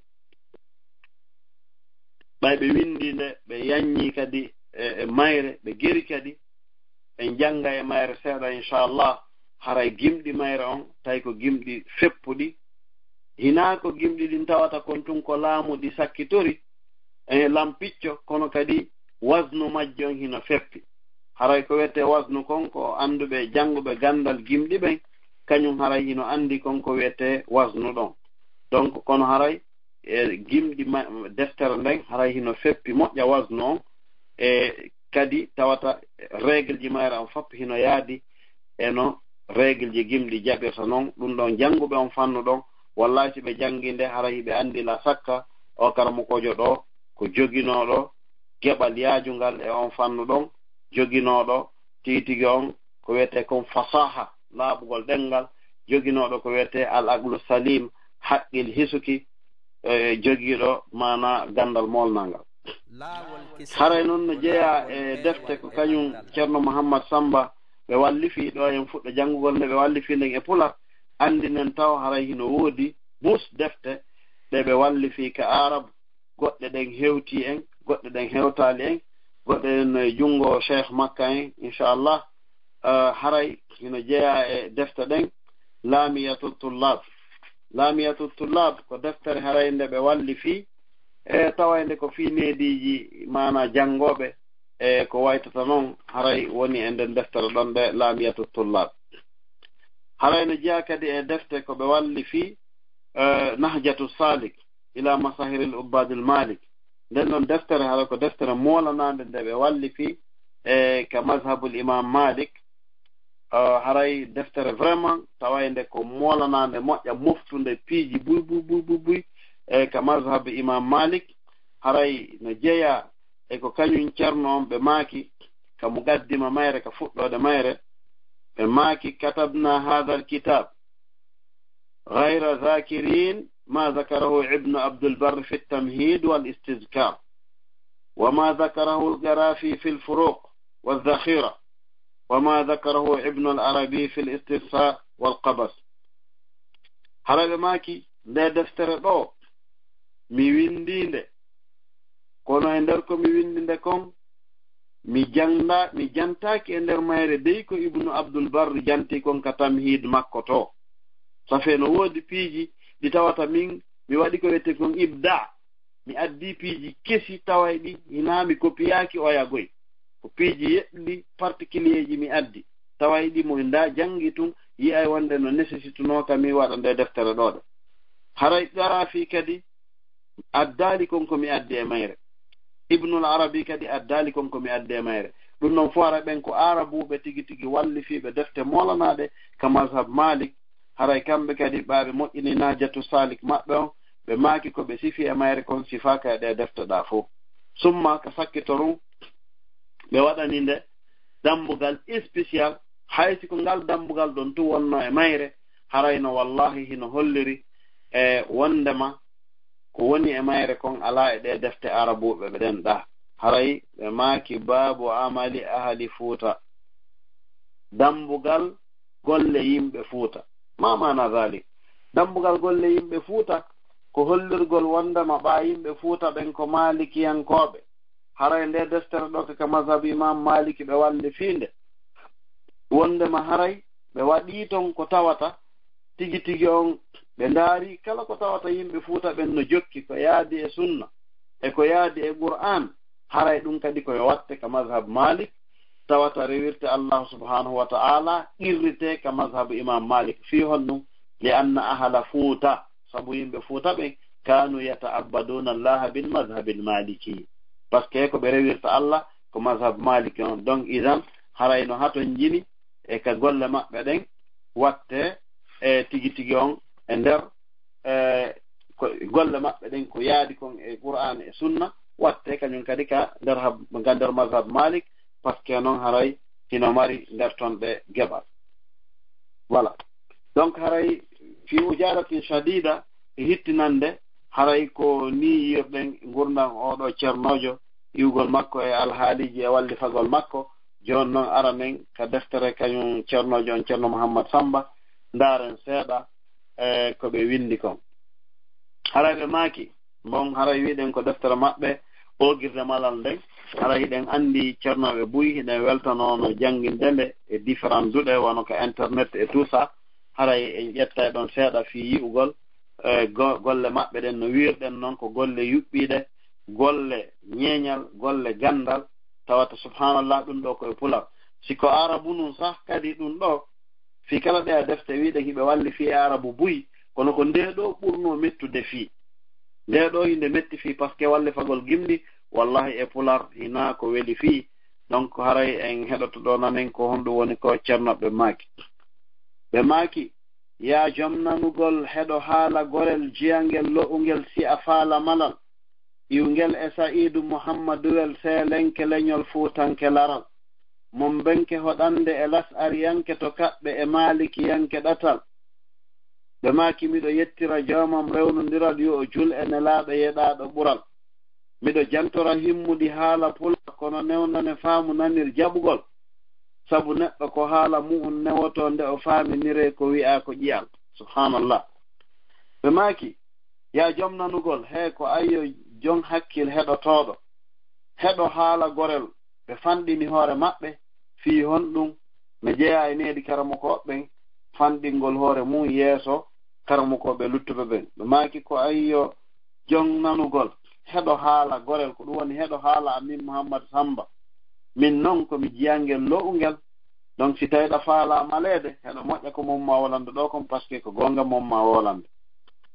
ɓay ɓe winndi nde, ɓe yannyi kadi e, e mayre, ɓe geri kadi, ɓe jannga e mayre seeɗa, inchallah, haray gimɗi mayre on, tawi ko gimɗi feppuɗi. Hinaa ko gimɗi ɗin tawata kon tun ko laamu ɗi sakkitori, e lampicco, kono kadi wasnu majji on hino feppi. Haray ko wi'etee wasnu kon, ko annduɓe jannguɓe ganndal gimɗi ɓen, kañum haray hino anndi kon ko wi'etee wasnu ɗon. Donc, kono haray e gimɗi ma-, deftere nden, haray hino feppi moƴƴa wasnu on, e kadi tawata règle ji mayre on fof hino yaadi e no règle ji gimɗi jaɓirta non. Ɗum ɗon jannguɓe on fannu ɗon, wallahi si ɓe janngi nde, haray hiɓe anndi la sakka o karamokoojo ɗo ko joginooɗo geɓal yaajungal e on fannu ɗon, joginooɗo tigi tigi on ko wiyetee kon fasaha, laaɓugol ɗemngal, joginooɗo ko wiyetee al aqlu salim, haqqil hisuki, e jogiiɗo maanaa ganndal moolnangal. Haray noon no jeyaa e defte ko kañum Ceerno Muhammad Sammba ɓe wallifii ɗo, en fuɗɗo janngugol nde ɓe wallifii nden e Pular, anndinen taw haray hino woodi bus defte ɗe ɓe wallifii ka Aarabu, goɗɗe ɗen hewtii en, goɗɗe ɗen hewtaali en, goɗɗe ɗen no e junngo Cheikh Makka en, inchallah. Eh, haray hino jeyaa e defte ɗen, Laamiyatu Tullaab. Laamiyatu Tullaab ko deftere haray nde ɓe wallifii, e tawa nde ko fii neediiji maanaa janngooɓe, e ko waytata noon, haray woni e nden deftere ɗon nde Laamiyatu Tullaab. Haray no jeyaa kadi e defte ko ɓe wallifii, eh, Nahjatu Saalik ila Masahiril Ubbaadil Maalik. Nden ɗon deftere, haray ko deftere moolanaande nde ɓe wallifii, e ka mazhabul Imaam Maalik. Eh, haray deftere vraiment tawaynde ko moolanaande, moƴƴa, moftunde piiji buy, buy, buy, buy, buy, e ka mazhab Imaam Maalik. Haray no jeyaa e ko kañum Ceerno on ɓe maaki ka muqaddima mayre, ka fuɗɗoode mayre, ɓe maaki: كتبنا هذا الكتاب غير ذاكرين ما ذكره ابن عبد البر في التمهيد والاستذكار، وما ذكره القرافي في الفروق والذخيرة، وما ذكره ابن العربي في الاستفتاء والقبس. Haray ɓe maaki, nde deftere ɗo, mi winndii nde, kono e nder ko mi winndi nde kon, mi jannda-, mi jantaaki e nder mayre dey ko Ibnu Abdul Barr janti kon ka Tamhiid makko to. Safe no woodi piiji ɗi tawata min mi waɗi ko wiyetee kon ibdaa. Mi addii piiji kesi tawayɗi hinaa mi kopiyaaki oya goy. Ko piiji yeɗɗi particulier ji mi addi. Tawayɗi mo nda janngi tun, yi'ay wonde no nécessité noo ka mi waɗa nde deftere ɗo ɗo. Haray Qaraafi kadi addaali kon ko mi addi e mayre. Ibnul Arabi kadi addaali kon ko mi addi e mayre. Ɗum ɗon fof haray ɓen ko Aarabuuɓe tigi tigi wallifiiɓe defte moolanaaɗe ka mazhab Maalik. Haray kamɓe kadi ɓaaɓe moƴƴini Nahjatu Saalik maɓɓe on, ɓe maaki ko ɓe sifi e mayre kon sifaaka e ɗe defte ɗa fof. Summa ka sakkito ɗum, ɓe waɗani nde dambugal spécial, hay si ko ngal dambugal ɗon tu wonno e mayre, harayno wallahi hino holliri e wondema ko woni e mayre kon alaa e ɗe defte Aarabuuɓe ɓe ɗen ɗa. Haray ɓe maaki: باب عمل أهل فوطة. Dambugal golle yimɓe Fuuta. Ma maana dalik? Dambugal golle yimɓe Fuuta ko hollirgol wondema ɓaa yimɓe Fuuta ɓen ko Maalikiyankooɓe. Haray nde deftere ɗo ka mazhabu Imam Maliki ɓe walli fii nde. Wondema haray ɓe waɗii ton ko tawata tigi tigi on ɓe ndaari kala ko tawata yimɓe Fuuta ɓen no jokki ko yaadi e sunna e ko yaadi e Qur'an, haray ɗum kadi ko yo watte ka mazhab Malik, tawata rewirte Allah subhanahu wa ta'ala, qirrite ka mazhab Imam Malik. Fii honɗum? Li anna ahala Fuuta, sabu yimɓe Fuuta ɓen, kanu yata'abbaduna Allah bil mazhab al Maliki. Parce que ko ɓe rewirta Allah ko mazhab Maliki on. Donc, idan, haray no hatonjini e ka golle maɓɓe ɗen watte e tigi tigi on e nder, e, ko, golle maɓɓe ɗen ko yaadi kon e Qur'an e Sunna, watte kañum kadi ka nder hab-, ka nder mazhab Malik, parce que non haray hino mari nder ton ɗe geɓal. Voilà. Donc haray fi ujaratin shadida e hittinande, haray ko ni yirɗen ngurndan oɗo ceernoojo, iwgol makko e alhaaliji e wallifagol makko. Jooni non aranen ka deftere kañum ceernoojo on, Ceerno Muhammad Samba, ndaaren seeɗa e ko ɓe windi kon. Haray ɓe maaki, bon, haray wiɗen ko deftere maɓɓe, Oogirde Malal nden, haray hiɗen anndi ceernooɓe buy, hiɗen weltanoono jannginde nde e différent duɗe, wano ka internet e tout ça. Haray en ƴettay ɗon seeɗa fii yi'ugol, e, go-, golle maɓɓe ɗen, no wiirɗen non, ko golle yuɓɓiiɗe, golle ñeeñal, golle ganndal, tawata, subhanallah, ɗum ɗo ko e pular. Si ko arabu nun sah, kadi ɗum ɗo, fii kala ɗe a defte wiɗen hiɓe walli fii e arabu buy, kono ko nde ɗo ɓurno mettude fii. Nde ɗo hinde metti fii, parce que wallifagol gimɗi, wallahi e pular, hinaa ko weli fii. Donc, haray en heɗoto ɗo nanen ko honɗum woni ko ceernoɓe maaki. Ɓe maaki, yaa jom nanugol, heɗo haala gorel jiyangel lo'ungel si a faala malal, iwngel e Sa'iidu Muhammaduwel, seelenke leñol fuutanke laral, mombenke hoɗande e las'ariyanke to kaɓɓe e maalikiyanke ɗatal. Ɓe maaki, miɗo yettira joomam rewnondiral, yo o jul e nelaaɗo yeɗaaɗo ɓural. Miɗo jantora himmuɗi haala pular, kono newnane faamu nanir jaɓugol. Sabu neɗɗo ko haala mu'un newotoo nde o faaminiree ko wi'aa ko ƴi'al. Subhanallah. Ɓe maaki, yaa jom nanugol, hee ko ayyo jon hakkil heɗotooɗo. Heɗo haala gorel, ɓe fanɗini hoore maɓɓe, fii honɗum? No jeyaa e needi karamokooɓe ɓen, fanɗingol hoore mum yeeso karamokooɓe luttuɓe ɓen. Ɓe maaki ko ayyo jon nanugol, heɗo haala gorel, ko ɗum woni heɗo haala amin Muhammad Samba. Min non ko mi jiyangel lo'ungel. Donc, si tawi ɗa faala maleede, heɗo moƴƴa ko mon ma wolande ɗo kon, parce que ko goonga mon ma wolande.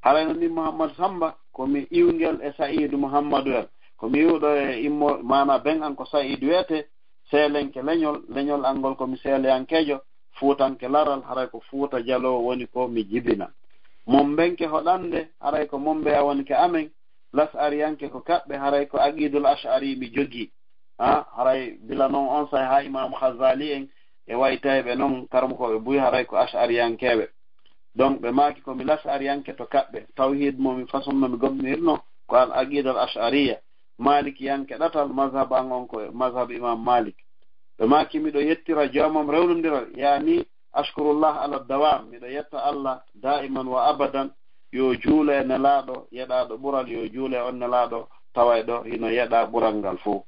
Haray no min Muhammad Samba, ko mi iwngel e Sa'iidu Muhammadu en. Ko mi iwɗo e immo, maana ben an ko Sa'iidu wiyete, seelenke leñol, leñol an ngol ko mi seeleyankeejo, fuutanke laral, haray ko Fuuta Jaloo woni ko mi jibina. Mombenke hoɗande, haray ko Mombeya woni ka amen, las'ariyanke ko kaɓɓe, haray ko Aqidul Ash'ari mi jogii. Ha, haray bila non on say ha Imam Ghazali en e waytayɓe non, karamokooɓe buy haray ko Ash'ariyankeeɓe. Donc, ɓe maaki ko mi las'ariyanke to kaɓɓe. Tawhid mo mi façon no mi gomɗinirno ko al aqida al ash'ariya. Malikiyanke ɗatal, mazhab an on ko mazhab Imam Malik. Ɓe maaki miɗo yettira joomam rewnondiral, yaani ashkurullah ala dawam, miɗo yetta Allah daiman wa abadan, yo juule e nelaaɗo, yeɗaaɗo ɓural, yo juule e on nelaaɗo tawayɗo hino yeɗaa ɓural ngal fow.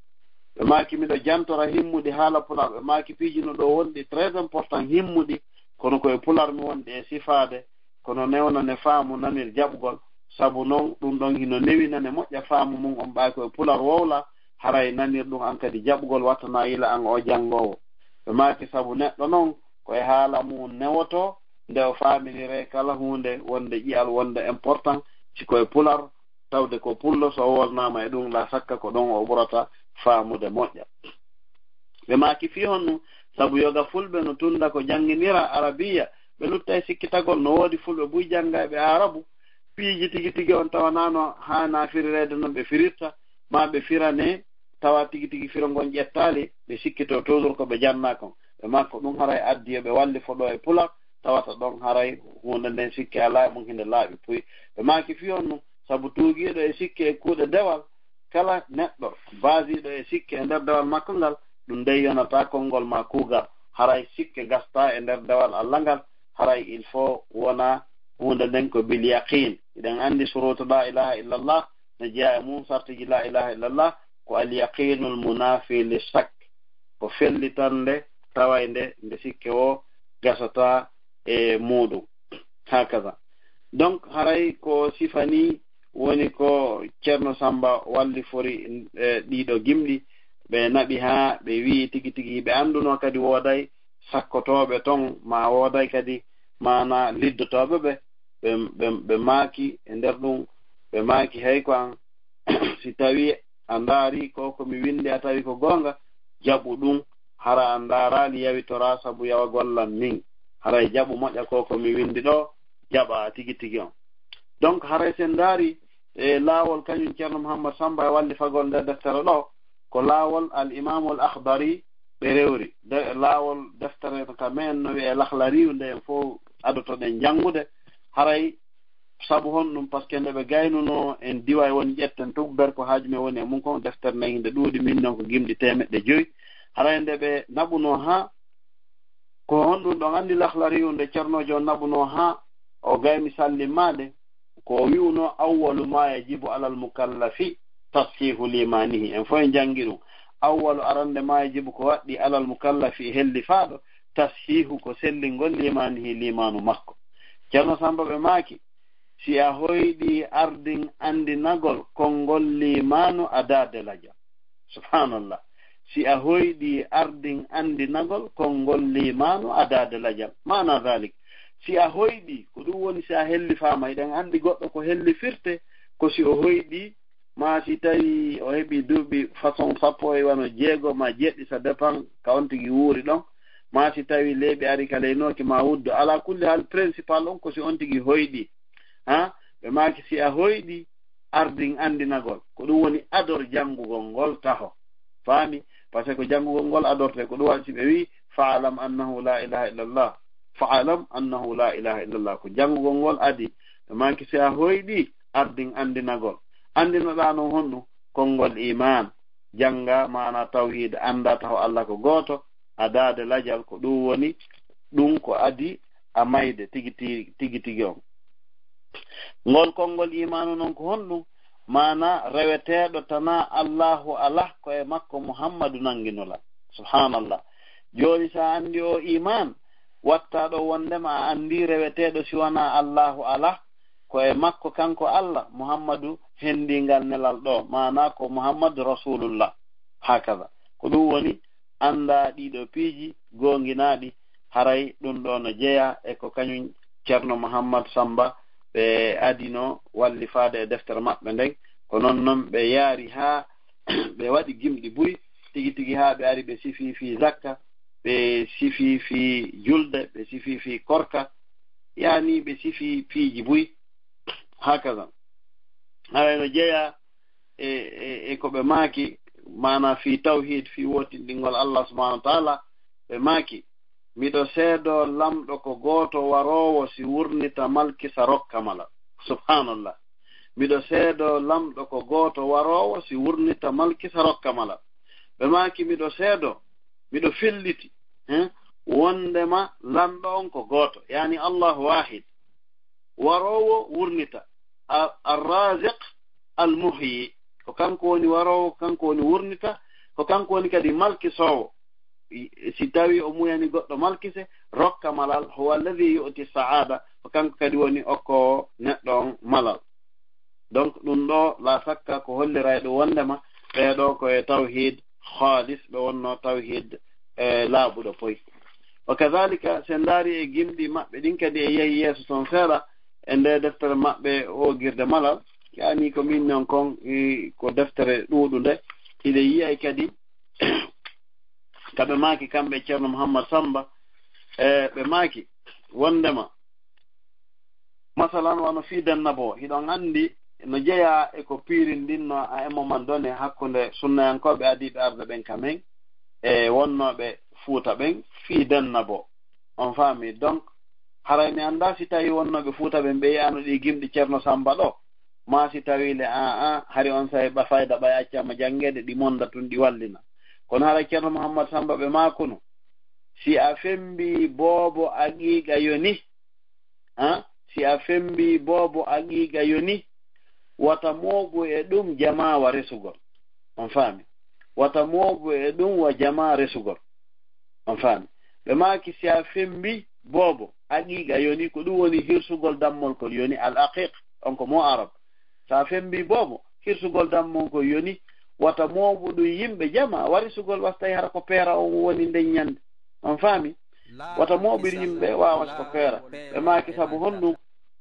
Ɓe maaki miɗo jantora himmuɗi haala pular, ɓe maaki piiji no ɗo wonɗi très important himmuɗi, kono ko e pular mi wonɗi e sifaade, kono newnane faamu nanir jaɓugol, sabu non ɗum ɗon hino newinane moƴƴa faamu mum on ɓay ko e pular wowla, haray nanir ɗum an kadi jaɓugol wattana yila an o janngoowo. Ɓe maaki sabu neɗɗo non ko e haala mum newoto, nde o faaminire kala huunde wonde ƴi'al wonde important, si ko e pular, tawde ko pullo, so o wolnaama e ɗum, la sakka ko ɗon o ɓurata faamude moƴƴa. Ɓe maaki fii honno, sabu yoga fulɓe no tunda ko jannginira arabiya, ɓe lutta e sikkitagol, no woodi fulɓe buy janngayɓe arabu, piiji tigi tigi on tawanano haa na firireede non ɓe firirta, ma ɓe firane, tawa tigi tigi firo ngon ƴettaali, ɓe sikkito toujours ko ɓe janna kon. Ɓe maaki ko ɗum haray addi yo ɓe walli fodo e pular, tawata ɗon haray huunde nden sikke alaa e mum, hinde laaɓi puy. Ɓe maaki fii honno, sabu tuugiiɗo e sikke e kuuɗe dewal, kala neɗɗo baasiiɗo e sikke e nder dewal makko ngal, ɗum dey yonata konngol ma kuugal. haray sikke gasta e nder dewal Allah ngal, haray il faut wona huunde nden ko bil yaqin. Hiɗen anndi surutu la ilaha illallah no jeyaa e mum sartiji la ilaha illallah, ko al yaqinul munafi li shak, ko fellitande tawaynde nde sikke o gasata e muɗum. Hakaza. Donc, haray ko sifa ni woni ko Ceerno Samba wallifori, eh, ɗiɗo gimɗi, ɓe naɓi haa ɓe wi'i tigi tigi, ɓe annduno kadi wooday sakkotooɓe ton, ma wooday kadi maana liddotooɓe ɓe, ɓe, ɓe, ɓe maaki e nder ɗum, ɓe maaki, "Hey ko an, si tawi a ndaari ko ko mi windi, a tawi ko goonga, jaɓu ɗum, hara a ndaaraali, yawitora sabu yawagol lan min, haray jaɓu moƴƴa ko ko mi windi ɗo, jaɓa tigi tigi on." Donc, haray sen ndaari e laawol kañum Ceerno Muhammad Samba e wallifagol nder deftere ɗo, ko laawol al Imaamu al Akhdari ɓe rewri. De, laawol deftere no ka men no wi'e Lakhlariyu, nde en fof adotoɗen janngude. Haray sabu honɗum? Parce que nde ɓe gaynuno en diwa e woni ƴetten tugber ko haaju men woni e mum kon, deftere nden hinde ɗuuɗi, min non ko gimɗi teemeɗɗe joyi. Haray nde ɓe naɓuno haa Ko honɗum ɗon anndi Lakhlariyu nde Ceernoojo on naɓunoo haa o gayni sallimmaade? Ko o wi'unoo, "Awwalu ma yajibu alal mukallafi tashihu limanihi." En fof en janngi ɗum. "Awwalu", arande, "ma yajibu", ko waɗɗi, "alal mukallafi", e hellifaaɗo, "tashihu", ko sellingol, "limanihi", limaanu makko. Ceerno Samba ɓe maaki, "Si a hoyɗi ardin anndinagol konngol limaanu, a daade lajal." Subhanallah. "Si a hoyɗi ardin anndinagol konngol limaanu, a daade lajal." Maana dalik, si a hoyɗi, ko ɗum woni si a hellifaama. Hiɗen anndi goɗɗo ko hellifirte, ko si o hoyɗi, ma si tawi o heɓi duuɓi façon sappo e wano jeego ma jeeɗi, ça dépend ka on tigi wuuri ɗon, ma si tawi leeɓi ari ka leynooki ma wuddo. Ala kulli hal, principal on ko si on tigi hoyɗi. Ha? Ɓe maaki, si a hoyɗi, ardin anndinagol. Ko ɗum woni ador janngugol ngol taho. Faami? Parce que ko janngugol ngol adorte, ko ɗum waɗi si ɓe wi'i, "Fa'lam annahu la ilaha illallah. Fa'lam annahu la ilaha illallah." Ko janngugol ngol adi. Ɓe maaki, si a hoyɗi, ardin anndinagol. Anndinoɗaa non honɗum? Konngol iman. Jannga maana tawhid, annda taho Allah ko gooto, a daade lajal, ko ɗum woni ɗum ko adi a mayde tigi ti-, tigi tigi on. Ngol konngol imaanu non ko honɗum? Maana reweteeɗo tanaa Allahu alah, ko e makko Muhammadu nannginolal. Subhanallah. Jooni si a anndi o iman, watta ɗo wondema a anndi reweteeɗo si wanaa Allahu alah, ko e makko kanko Allah, Muhammadu hendii ngal nelal ɗo, maana ko Muhammadu Rasulullah. Hakaza. Ko ɗum woni annda ɗiɗo piiji, goonginaaɗi, haray ɗum ɗo no jeyaa e ko kañum Ceerno Muhammad Samba ɓe adino wallifaade e deftere maɓɓe nden. Ko non non ɓe yaari haa ɓe waɗi gimɗi buy, tigi tigi haa ɓe ari ɓe sifii fii zakka, ɓe sifii fii julde, ɓe sifii fii korka, yaani ɓe sifii piiji buy. Hakaza. Haray no jeyaa e, e, e ko ɓe maaki, maana fii tawhid, fii wootinɗingol Allah subhanahu wa ta'ala, ɓe maaki, "Miɗo seedoo Lamɗo ko gooto waroowo, si wurnita malkisa rokka malal." Subhanallah. "Miɗo seedoo Lamɗo ko gooto waroowo, si wurnita malkisa rokka malal." Ɓe maaki, "Miɗo seedoo, miɗo filliti, eh, wondema Lanɗo on ko gooto, yaani Allahu wahid. Waroowo wurnita, a-, Ar-Raziq Al-Muhyi. Ko kanko woni waroowo, ko kanko woni wurnita, ko kanko woni kadi malkisoowo. I-, si tawi o muyani goɗɗo malkise, rokka malal, huwa alladhi yu'ti sa'ada, ko kanko kadi woni okkoowo neɗɗo on malal." Donc, ɗum ɗo, la sakka ko holliray ɗum wondema ɓee ɗo ko e tawhid khalis ɓe wonno, tawhid, e, laaɓuɗo poy. Wa kadhalika, sen ndaari e gimɗi maɓɓe ɗin kadi e yehi yeeso ton seeɗa, e nde deftere maɓɓe Oogirde Malal, yaani ko min non kon, i, ko deftere ɗuuɗunde, hiɗe yi'ay kadi ka ɓe maaki kamɓe Ceerno Muhammad Samba, e, ɓe maaki wondema, masalan, wano fii dennabo, hiɗon anndi no jeyaa e ko piirindinno à un moment donné hakkunde sunnayankooɓe adiiɓe arde ɓen ka men e wonnooɓe Fuuta ɓen fii dennabo. On faami? Donc, haray mi anndaa si tawi wonnooɓe Fuuta ɓen ɓe yi'aano ɗi gimɗi Ceerno Samba ɗo, maa si tawi le, a, a, hari on sahi ɓa fayda ɓay accaama janngeede, ɗi monda tun, ɗi wallina. Kono haray Ceerno Muhammad Samba ɓe maakuno, Si a fembi boobo aqiiqa yoni, ha? Si a fembi boobo aqiiqa yoni, wata mooɓu e ɗum jamaawa resugol. On faami? Wata mooɓu e ɗum wa jamaa resugol. On faami? Ɓe maaki si a fembi boobo aqiiqa yoni, ko ɗum woni hirsugol dammol kol yoni al aqiq, on ko mo arab. Sa fembi boobo, hirsugol dammol kol yoni, wata mooɓu ɗum yimɓe jama, warisugol wastay hara ko peera on woni nden ñande. On faami? Wata mooɓir yimɓe waawas ko peera. Ɓe maaki sabu honɗum?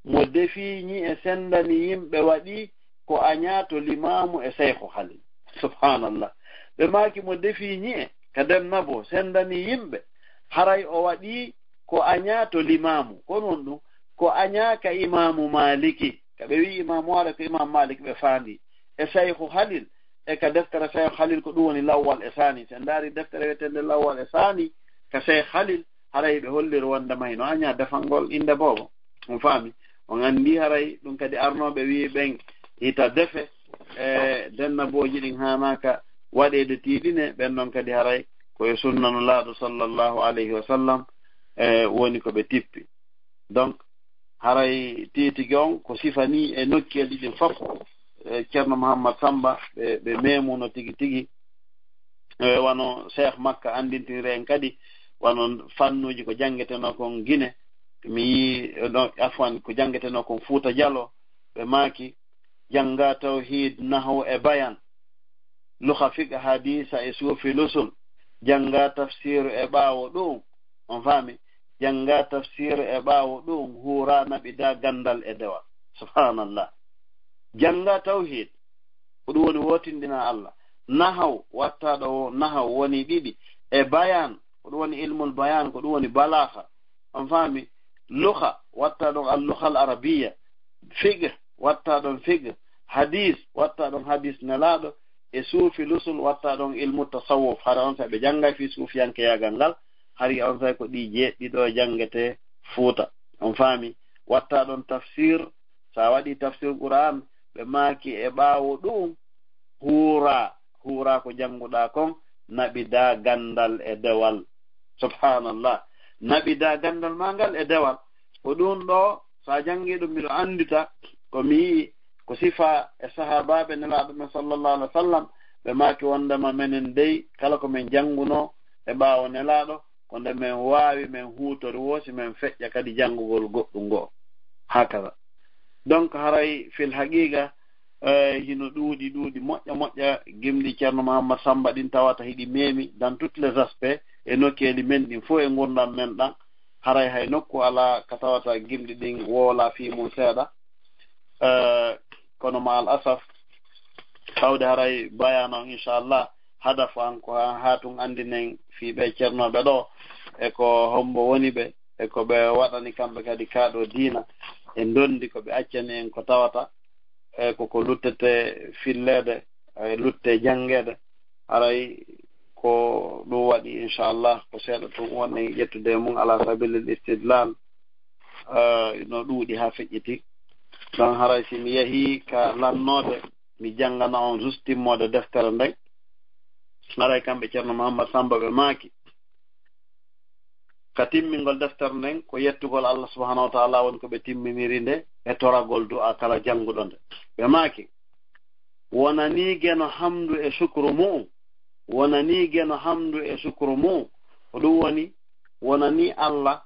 Mo defi ñi'e sendani yimɓe waɗi ko añaa to limaamu e seyhu halil. Subhanallah. Ɓe maaki mo defi ñi'e ka denna bo sendani yimɓe, haray o waɗi ko añaa to limaamu. Ko non ɗum, ko añaa ka imaamu Maliki. Ka ɓe wi'i imaamu Maalik, ko imaamu Maalik ɓe faandi. E seyhu halil, e ka deftere seyhu halil ko ɗum woni lawwal e saani. Si en ndaari deftere wi'eteende lawwal e saani, ka seyhu halil, haray ɓe holliri wonde ma hino añaa defangol innde boobo. On faami? On anndi haray ɗum kadi arnooɓe wi'i ɓen hita defe, e denna booji ɗin haanaaka waɗeede tiiɗine, ɓen ɗon kadi haray ko e sunna Nulaaɗo sallallahu alayhi wa sallam, e woni ko ɓe tippi. Donc, haray tiitigi on ko sifa ni e nokkeeli ɗin fof, e Ceerno Muhammad Samba, ɓe, ɓe meemuno tigi tigi. E wano Cheikh Makka anndintiri en kadi, wano fannuuji ko janngetenoo kon Gine, mi yii, no, afwan, ko janngetenoo kon Fuuta Jalo, ɓe maaki, jannga tawhiid, nahaw e bayan, luxa fiqh, hadiisa e suufi lusul, jannga tafsiiru e ɓaawo ɗum, on faami, jannga tafsiiru e ɓaawo ɗum, huura naɓida ganndal e dewal. Subhanallah. Jannga tawhiid, ko ɗum woni wootindina Allah. Nahaw, watta ɗo nahaw woni ɗiɗi. E bayan, ko ɗum woni ilmul bayan, ko ɗum woni balaaxa. On faami? Luxa, watta ɗon al luxa al arabiya. Fiqh, watta ɗon fiqh. Hadis, watta ɗon hadis Nelaaɗo. E suufi lusul, watta ɗon ilmu tasawuf. Hara on sa ɓe janngay fi suufiyankeyagal ngal, hari on sa ko ɗi jeeɗiɗo janngete Fuuta. On faami? Watta ɗon tafsir, sa waɗi tafsir Qur'an, ɓe maaki e ɓaawo ɗum, huura, huura ko jannguɗaa kon, naɓidaa ganndal e dewal. Subhanallah. Naɓidaa ganndal maa ngal e dewal. Ko ɗum ɗo, sa janngi ɗum, miɗo anndita, ko mi yi'i, ko sifa e sahaabaaɓe Nelaaɗo men sallallahu alaihi wa sallam, ɓe maaki wondema menen dey, kala ko men janngunoo e ɓaawo Nelaaɗo, ko nde men waawi, men huutori wo, si men feƴƴa kadi janngugol goɗɗum ngo. Hakaza. Donc, haray fil haqiqa, eh, hino ɗuuɗi, ɗuuɗi, moƴƴa, moƴƴa, gimɗi Ceerno Muhammad Samba ɗin tawata hiɗi meemi dans tous les aspects, e nokkeeli men ɗin fof e ngurdam men ɗan. Haray hay nokku alaa ka tawata gimɗi ɗin woola fii mum seeɗa. Eh, kono ma al asaf, tawde haray bayaan on, inchallah, hadafu an ko haa, haa tun anndinen fii ɓee ceernooɓe ɗoo, e ko hombo woni ɓe, e ko ɓe waɗani kamɓe kadi kaa ɗoo diina, e ndondi ko ɓe accani en ko tawata, e ko, ko luttete filleede, e lutte janngeede. Haray ko ɗum waɗi, inchallah, ko seeɗa tun wonɗen ƴettude e mum, ala sabilil istidlal, eh, no ɗuuɗi haa feƴƴiti. Donc, haray si mi yahii ka lannoode, mi janngana on juste timmoode deftere nden. Haray kamɓe Ceerno Muhammad Samba ɓe maaki, ka timmingol deftere nden, ko yettugol Allah subhanahu wa ta'ala woni ko ɓe timminiri nde, e toragol du'a kala jannguɗo nde. Ɓe maaki, wonanii geno hamdu e sukru mu'um, wonanii geno hamdu e sukru mu'um, ko ɗum woni, wonanii Allah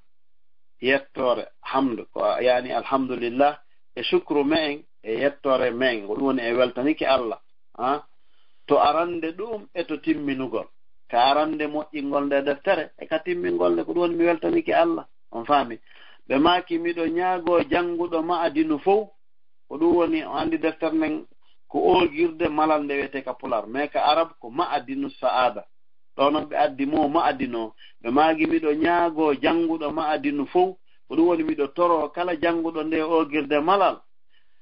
yettoore, hamdu, ko yaani alhamdulillah, e sukru me'en, e yettoore me'en, ko ɗum woni en weltanike Allah, ha? To arande ɗum e to timminugol. Ka arande moƴƴingol nde deftere, e ka timmingol nde, ko ɗum woni mi weltanike Allah. On faami? Ɓe maaki, miɗo ñaagoo jannguɗo ma'adinu fow, ko ɗum woni, o anndi deftere nden ko oogirde malal nde wiyetee ka Pular, mais ka Arab ko ma'adinu sa'ada. Ɗoo non ɓe addi mo ma'adino, ɓe maaki, miɗo ñaagoo jannguɗo ma'adinu fow, ko ɗum woni miɗo toroo kala jannguɗo nde oogirde malal,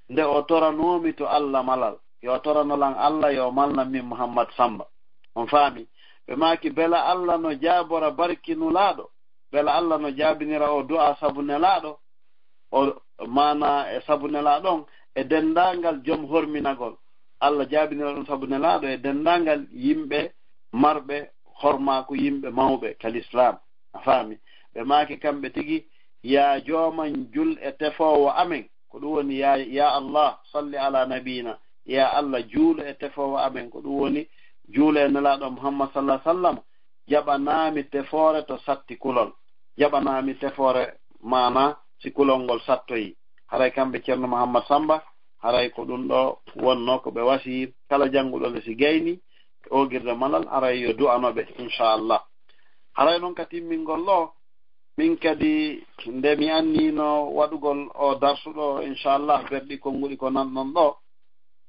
nde o toranoomi to Allah malal. Yo torano lan Allah, yo malnan min Muhammad Samba. On faami? Ɓe maaki, bela Allah no jaabora barki Nulaaɗo, bela Allah no jaabinira o du'a sabu Nelaaɗo, o maana e sabu Nelaaɗo on, e denndaangal jom horminagol. Allah jaabinira ɗum sabu Nelaaɗo e denndaangal yimɓe marɓe hormaaku, yimɓe mawɓe ka Lislaam. A faami? Ɓe maaki kamɓe tigi, "Yaa Jooman jul e tefoowo amen." Ko ɗum woni, "Yaa, yaa Allah, salli ala nabiyina." "Yaa Allah, juulu e tefoowo amen." Ko ɗum woni, "Juulu e Nelaaɗo Muhammad sallallahu alaihi wasallam." Jaɓanaami tefoore to satti kulol. Jaɓanaami tefoore maana si kulol ngol sattoyi. Haray kamɓe Ceerno Muhammad Samba, haray ko ɗum ɗo wonnoo ko ɓe wasi kala jannguɗo nde si gayni, oogirde malal, haray yo du'ano ɓe, inchallah. Haray noon ka timmingol ɗo, min kadi nde mi annino waɗugol o darsu ɗo, inchallah, berɗi konnguɗi ko nanɗon ɗo,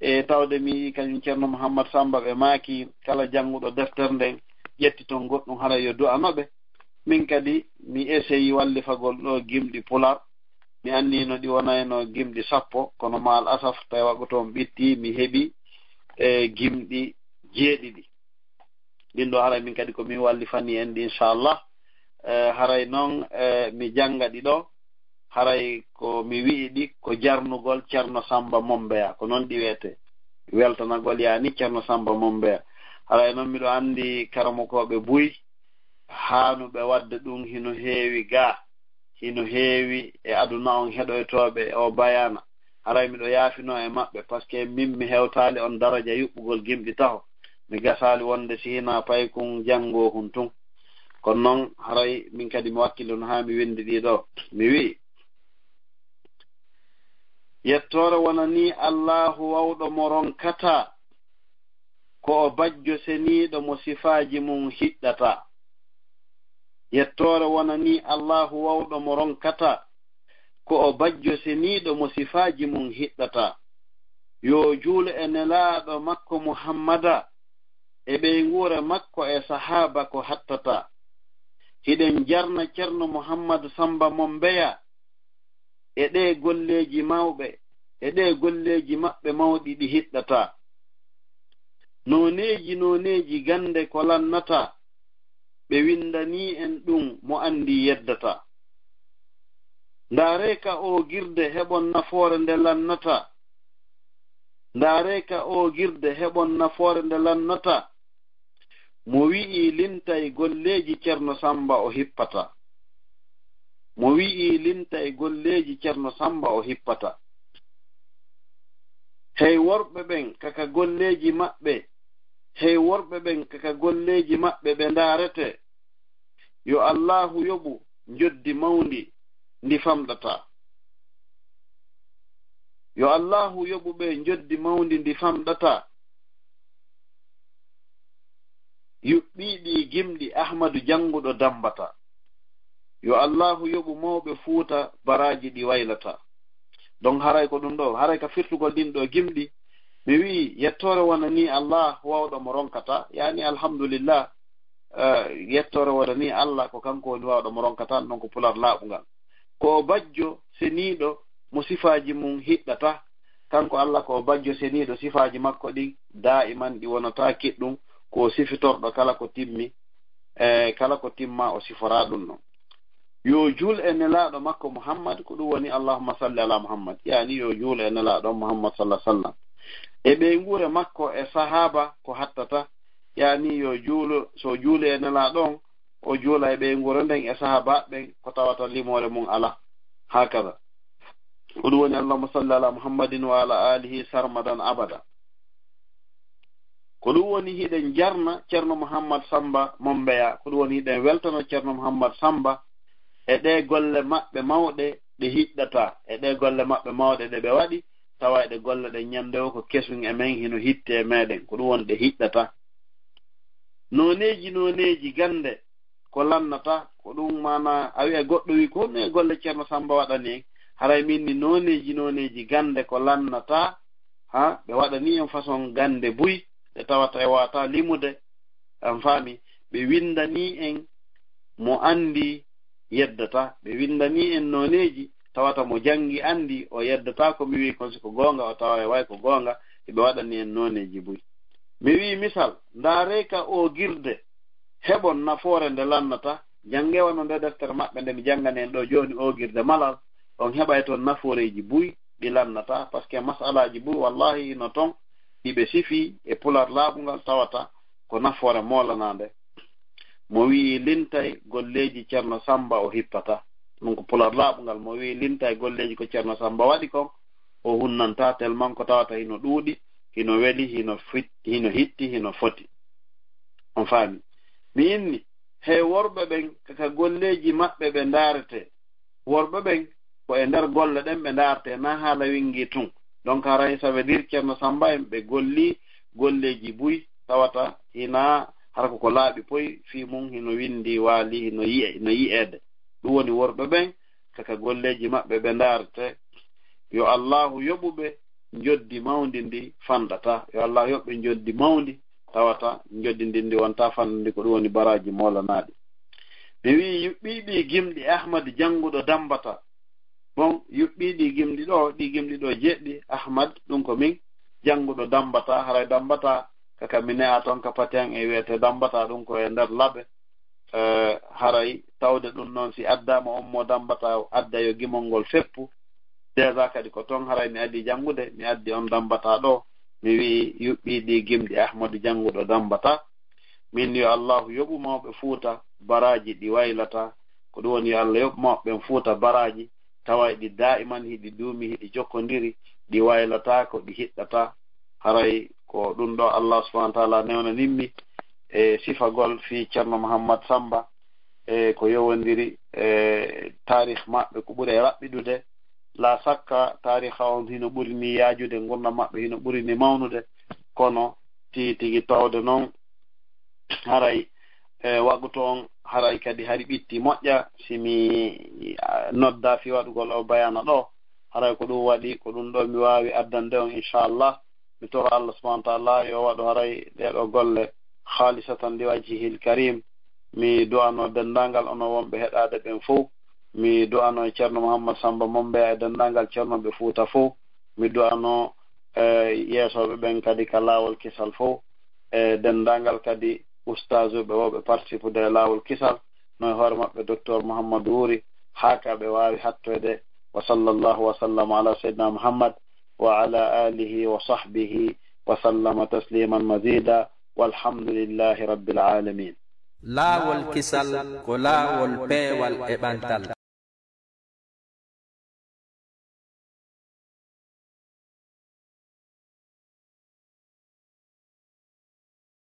e tawde mi yii kañum Ceerno Muhammad Samba ɓe maaki kala jannguɗo deftere nden ƴetti toon goɗɗum haray yo du'ano ɓe. Min kadi mi eseyi wallifagol ɗo gimɗi pular. Mi annino ɗi wonayno gimɗi sappo, kono ma al asaf, tawi waɗgo toon ɓitti, mi heɓi, e, gimɗi jeeɗiɗi. Ɗin ɗo haray min kadi ko min wallifani en ɗi, inchallah. E, haray noon, e, mi jannga ɗi ɗo. Haray ko mi wi'i ɗi ko jarnugol Ceerno Samba Mombeya, ko noon ɗi wiyetee. Weltanagol yaani Ceerno Samba Mombeya. Haray noon miɗo anndi karamokooɓe buy, haanuɓe waɗde ɗum hino heewi gaa, hino heewi e aduna on heɗoytooɓe o bayaana. Haray miɗo yaafinoo e maɓɓe, parce que min mi hewtaali on daraja yuɓɓugol gimɗi taho. Mi gasaali wonde si hinaa paykun janngoohun tun. Kono noon, haray min kadi mi wakkilino haa mi winndi ɗi ɗo. Mi wi'i, yettoore wonanii Allaahu wawɗo mo ronkataa, ko o bajjo seniiɗo mo sifaaji mum hiɗɗataa. Yettoore wonanii Allaahu wawɗo mo ronkataa, ko o bajjo seniiɗo mo sifaaji mum hiɗɗataa. Yo juulu e Nelaaɗo makko Muhammada, e ɓeynguure makko e sahaaba ko hattataa. Hiɗen jarna Ceerno Muhammad Samba Mombeya e ɗee golleeji mawɓe, e ɗee golleeji maɓɓe mawɗi ɗi hiɗɗataa. Nooneeji, nooneeji gannde ko lannataa, ɓe winndanii en ɗum mo anndi yeddataa. Ndaaree ka oogirde heɓon nafoore nde lannataa. Ndaaree ka oogirde heɓon nafoore nde lannataa. Mo wi'i lintay golleeji Ceerno Samba o hippataa. Mo wi'i lintay golleeji Ceerno Samba o hippataa. Hey worɓe ɓen kaka golleeji maɓɓe, hey worɓe ɓen kaka golleeji maɓɓe ɓe ndaarete. Yo Allaahu yoɓu njoddi mawndi ndi famɗataa. Yo Allaahu yoɓu ɓe njoddi mawndi ndi famɗataa. Yuɓɓiiɗi gimɗi Ahmadu jannguɗo dammbata. Yo Allaahu yoɓu mawɓe Fuuta baraaji ɗi waylata. Donc haray ko ɗum ɗo, haray ka firtugol ɗin ɗo gimɗi, mi wi'i yettoore wonanii Allah wawɗo mo ronkata, yaani alhamdulillah, eh, yettoore wonanii Allah ko kanko woni wawɗo mo ronkata, non ko pular laaɓungal. Ko o bajjo seniiɗo mo sifaaji mum hiɗɗata, kanko Allah ko o bajjo seniiɗo, sifaaji makko ɗin daa'iman ɗi wonata kiɗɗum, ko o sifitorɗo kala ko timmi, e kala ko timma o sifora ɗum non. Yo juul e nelaaɗo makko Muhammad, ko ɗum woni Allahumma salli ala Muhammad, yaani yo juul e nelaaɗo Muhammad sallallahu alaihi wasallam. E ɓeynguure makko e sahaaba ko hattata, yaani yo juulu, so juuli e nelaaɗo on, o juula e ɓeynguure nden e sahaabaaɓe ɓen ko tawata limoore mum alaa. Haakada. Ko ɗum woni Allahumma salli ala Muhammadin wa ala alihi sarmadan abada. Ko ɗum woni hiɗen jarna Ceerno Muhammad Samba Mombeya. Ko ɗum woni hiɗen weltana Ceerno Muhammad Samba e ɗee golle maɓɓe mawɗe ɗe hiɗɗata, e ɗee golle maɓɓe mawɗe ɗe ɓe waɗi, tawa e ɗe golle ɗen ñande o ko kesun e men hino hitti e meɗen. Ko ɗum woni ɗe hiɗɗata. Nooneeji, nooneeji gannde ko lannata, ko ɗum maana a wi'a goɗɗo wi ko honno e golle Ceerno Samba waɗani en? Haray min ni nooneeji, nooneeji gannde ko lannata, ha, ɓe waɗani en façon gannde buy, ɗe tawata e wata limude, an faami, ɓe winndani en mo anndi yeddata, ɓe winndani en nooneeji, tawata mo janngi anndi o yeddata ko mi wi kon si ko goonga, o tawa e way ko goonga, ɓe waɗani en nooneeji buy. Mi wi misal, ndaaree ka oogirde, heɓon nafoore nde lannata, jannge wano nde deftere maɓɓe nde mi janngani en ɗo jooni, oogirde malal, on heɓay toon nafooreeji buy ɗi lannata, parce que masalaaji buy, wallahi, hino toon, ɗi ɓe sifi e pular laaɓungal tawata ko nafoore moolanaande. Mo wi'i lintay golleeji Ceerno Sammba o hippata. Ɗum ko pular laaɓungal. Mo wi'i lintay golleeji ko Ceerno Sammba waɗi kon, o hunnanta, tellement ko tawata hino ɗuuɗi, hino weli, hino fit-, hino hitti, hino foti. On faami? Mi inni, hey worɓe ɓen, ka, ka golleeji maɓɓe ɓe ndaarete. Worɓe ɓen, ko e nder golle ɗen ɓe ndaarte, na haala wingi tun. Donc, haray ça veut dire Ceerno Sammba en ɓe golli golleeji buy, tawata hina hara ko ko laaɓi poy fii mum, hino windi, waali, hino yi'e-, hino yi'eede. Ɗum woni worɓe ɓen, ka, ka golleeji maɓɓe ɓe ndaarte. Yo Allaahu yoɓu ɓe njoddi mawndi ndi fanɗata. Yo Allaahu yoɓ ɓe njoddi mawndi, tawata njoddi ndin ndi wonta fanɗundi, ko ɗum woni baraaji moolanaaɗi. Mi wi'i yuɓɓii ɗi gimɗi Ahmad jannguɗo Dambata. Bon, yuɓɓii ɗi gimɗi ɗo, ɗi gimɗi ɗo jeɗɗi, Ahmad, ɗum ko min, jannguɗo Dambata, haray Dambata, ka, ka mi ne'a ton ka Patiyan e wi'ete Dambata, ɗum ko e nder Labe. Eh, haray tawde ɗum noon, si addaama on mo Dambata, adda yo gimol ngol feppu. Déjà kadi ko ton haray mi adii janngude, mi addi on Dambata ɗo, mi wi'i yuɓɓii ɗi gimɗi Ahmadu jannguɗo Dambata. Min yo Allaahu yoɓu mawɓe Fuuta baraaji ɗi waylata. Ko ɗum woni yo Allah yoɓu mawɓe ɓen Fuuta baraaji, taway ɗi daa'iman hiɗi duumi, hiɗi jokkondiri, ɗi waylataako, ɗi hiɗɗata. Haray ko ɗum ɗo Allah subhanahu wa ta'ala newnanimmi e sifagol fii Ceerno Muhammad Sammba, e ko yowondiri e taarih maɓɓe ko ɓuri e raɓɓiɗude. La sakka, taariha on hino ɓuri ni yaajude, ngurndan maɓɓe hino ɓuri ni mawnude, kono tii tigi tawde noon, haray, e, waqtu on, haray kadi hari ɓitti moƴƴa, si mi, a, nodda fii waɗugol o bayaana ɗo, haray ko ɗum waɗi, ko ɗum ɗo mi waawi addande on, inchallah. Mi toro Allah subhanahu wa ta'ala yo waɗu haray ɗee ɗoo golle haalisatan li wajhihil karim. Mi du'ano denndaangal onon wonɓe heɗaade ɓen fow. Mi du'ano Ceerno Muhammad Sammba Mombeya e denndaangal ceernooɓe Fuuta fow. Mi du'ano, e, yeesooɓe ɓen kadi ka laawol kisal fow, e denndaangal kadi ustaazuɓe wonɓe participude e laawol kisal, no e hoore maɓɓe Doktor Muhammadu Wuri, haa ka ɓe waawi hattoyde. Wa sallallahu wa sallama ala sayyidina Muhammad wa ala alihi wa sahbihi wa sallama tasliman mazida. Walhamdulillahi rabbil alamin. Laawol kisal ko laawol peewal e ɓantal.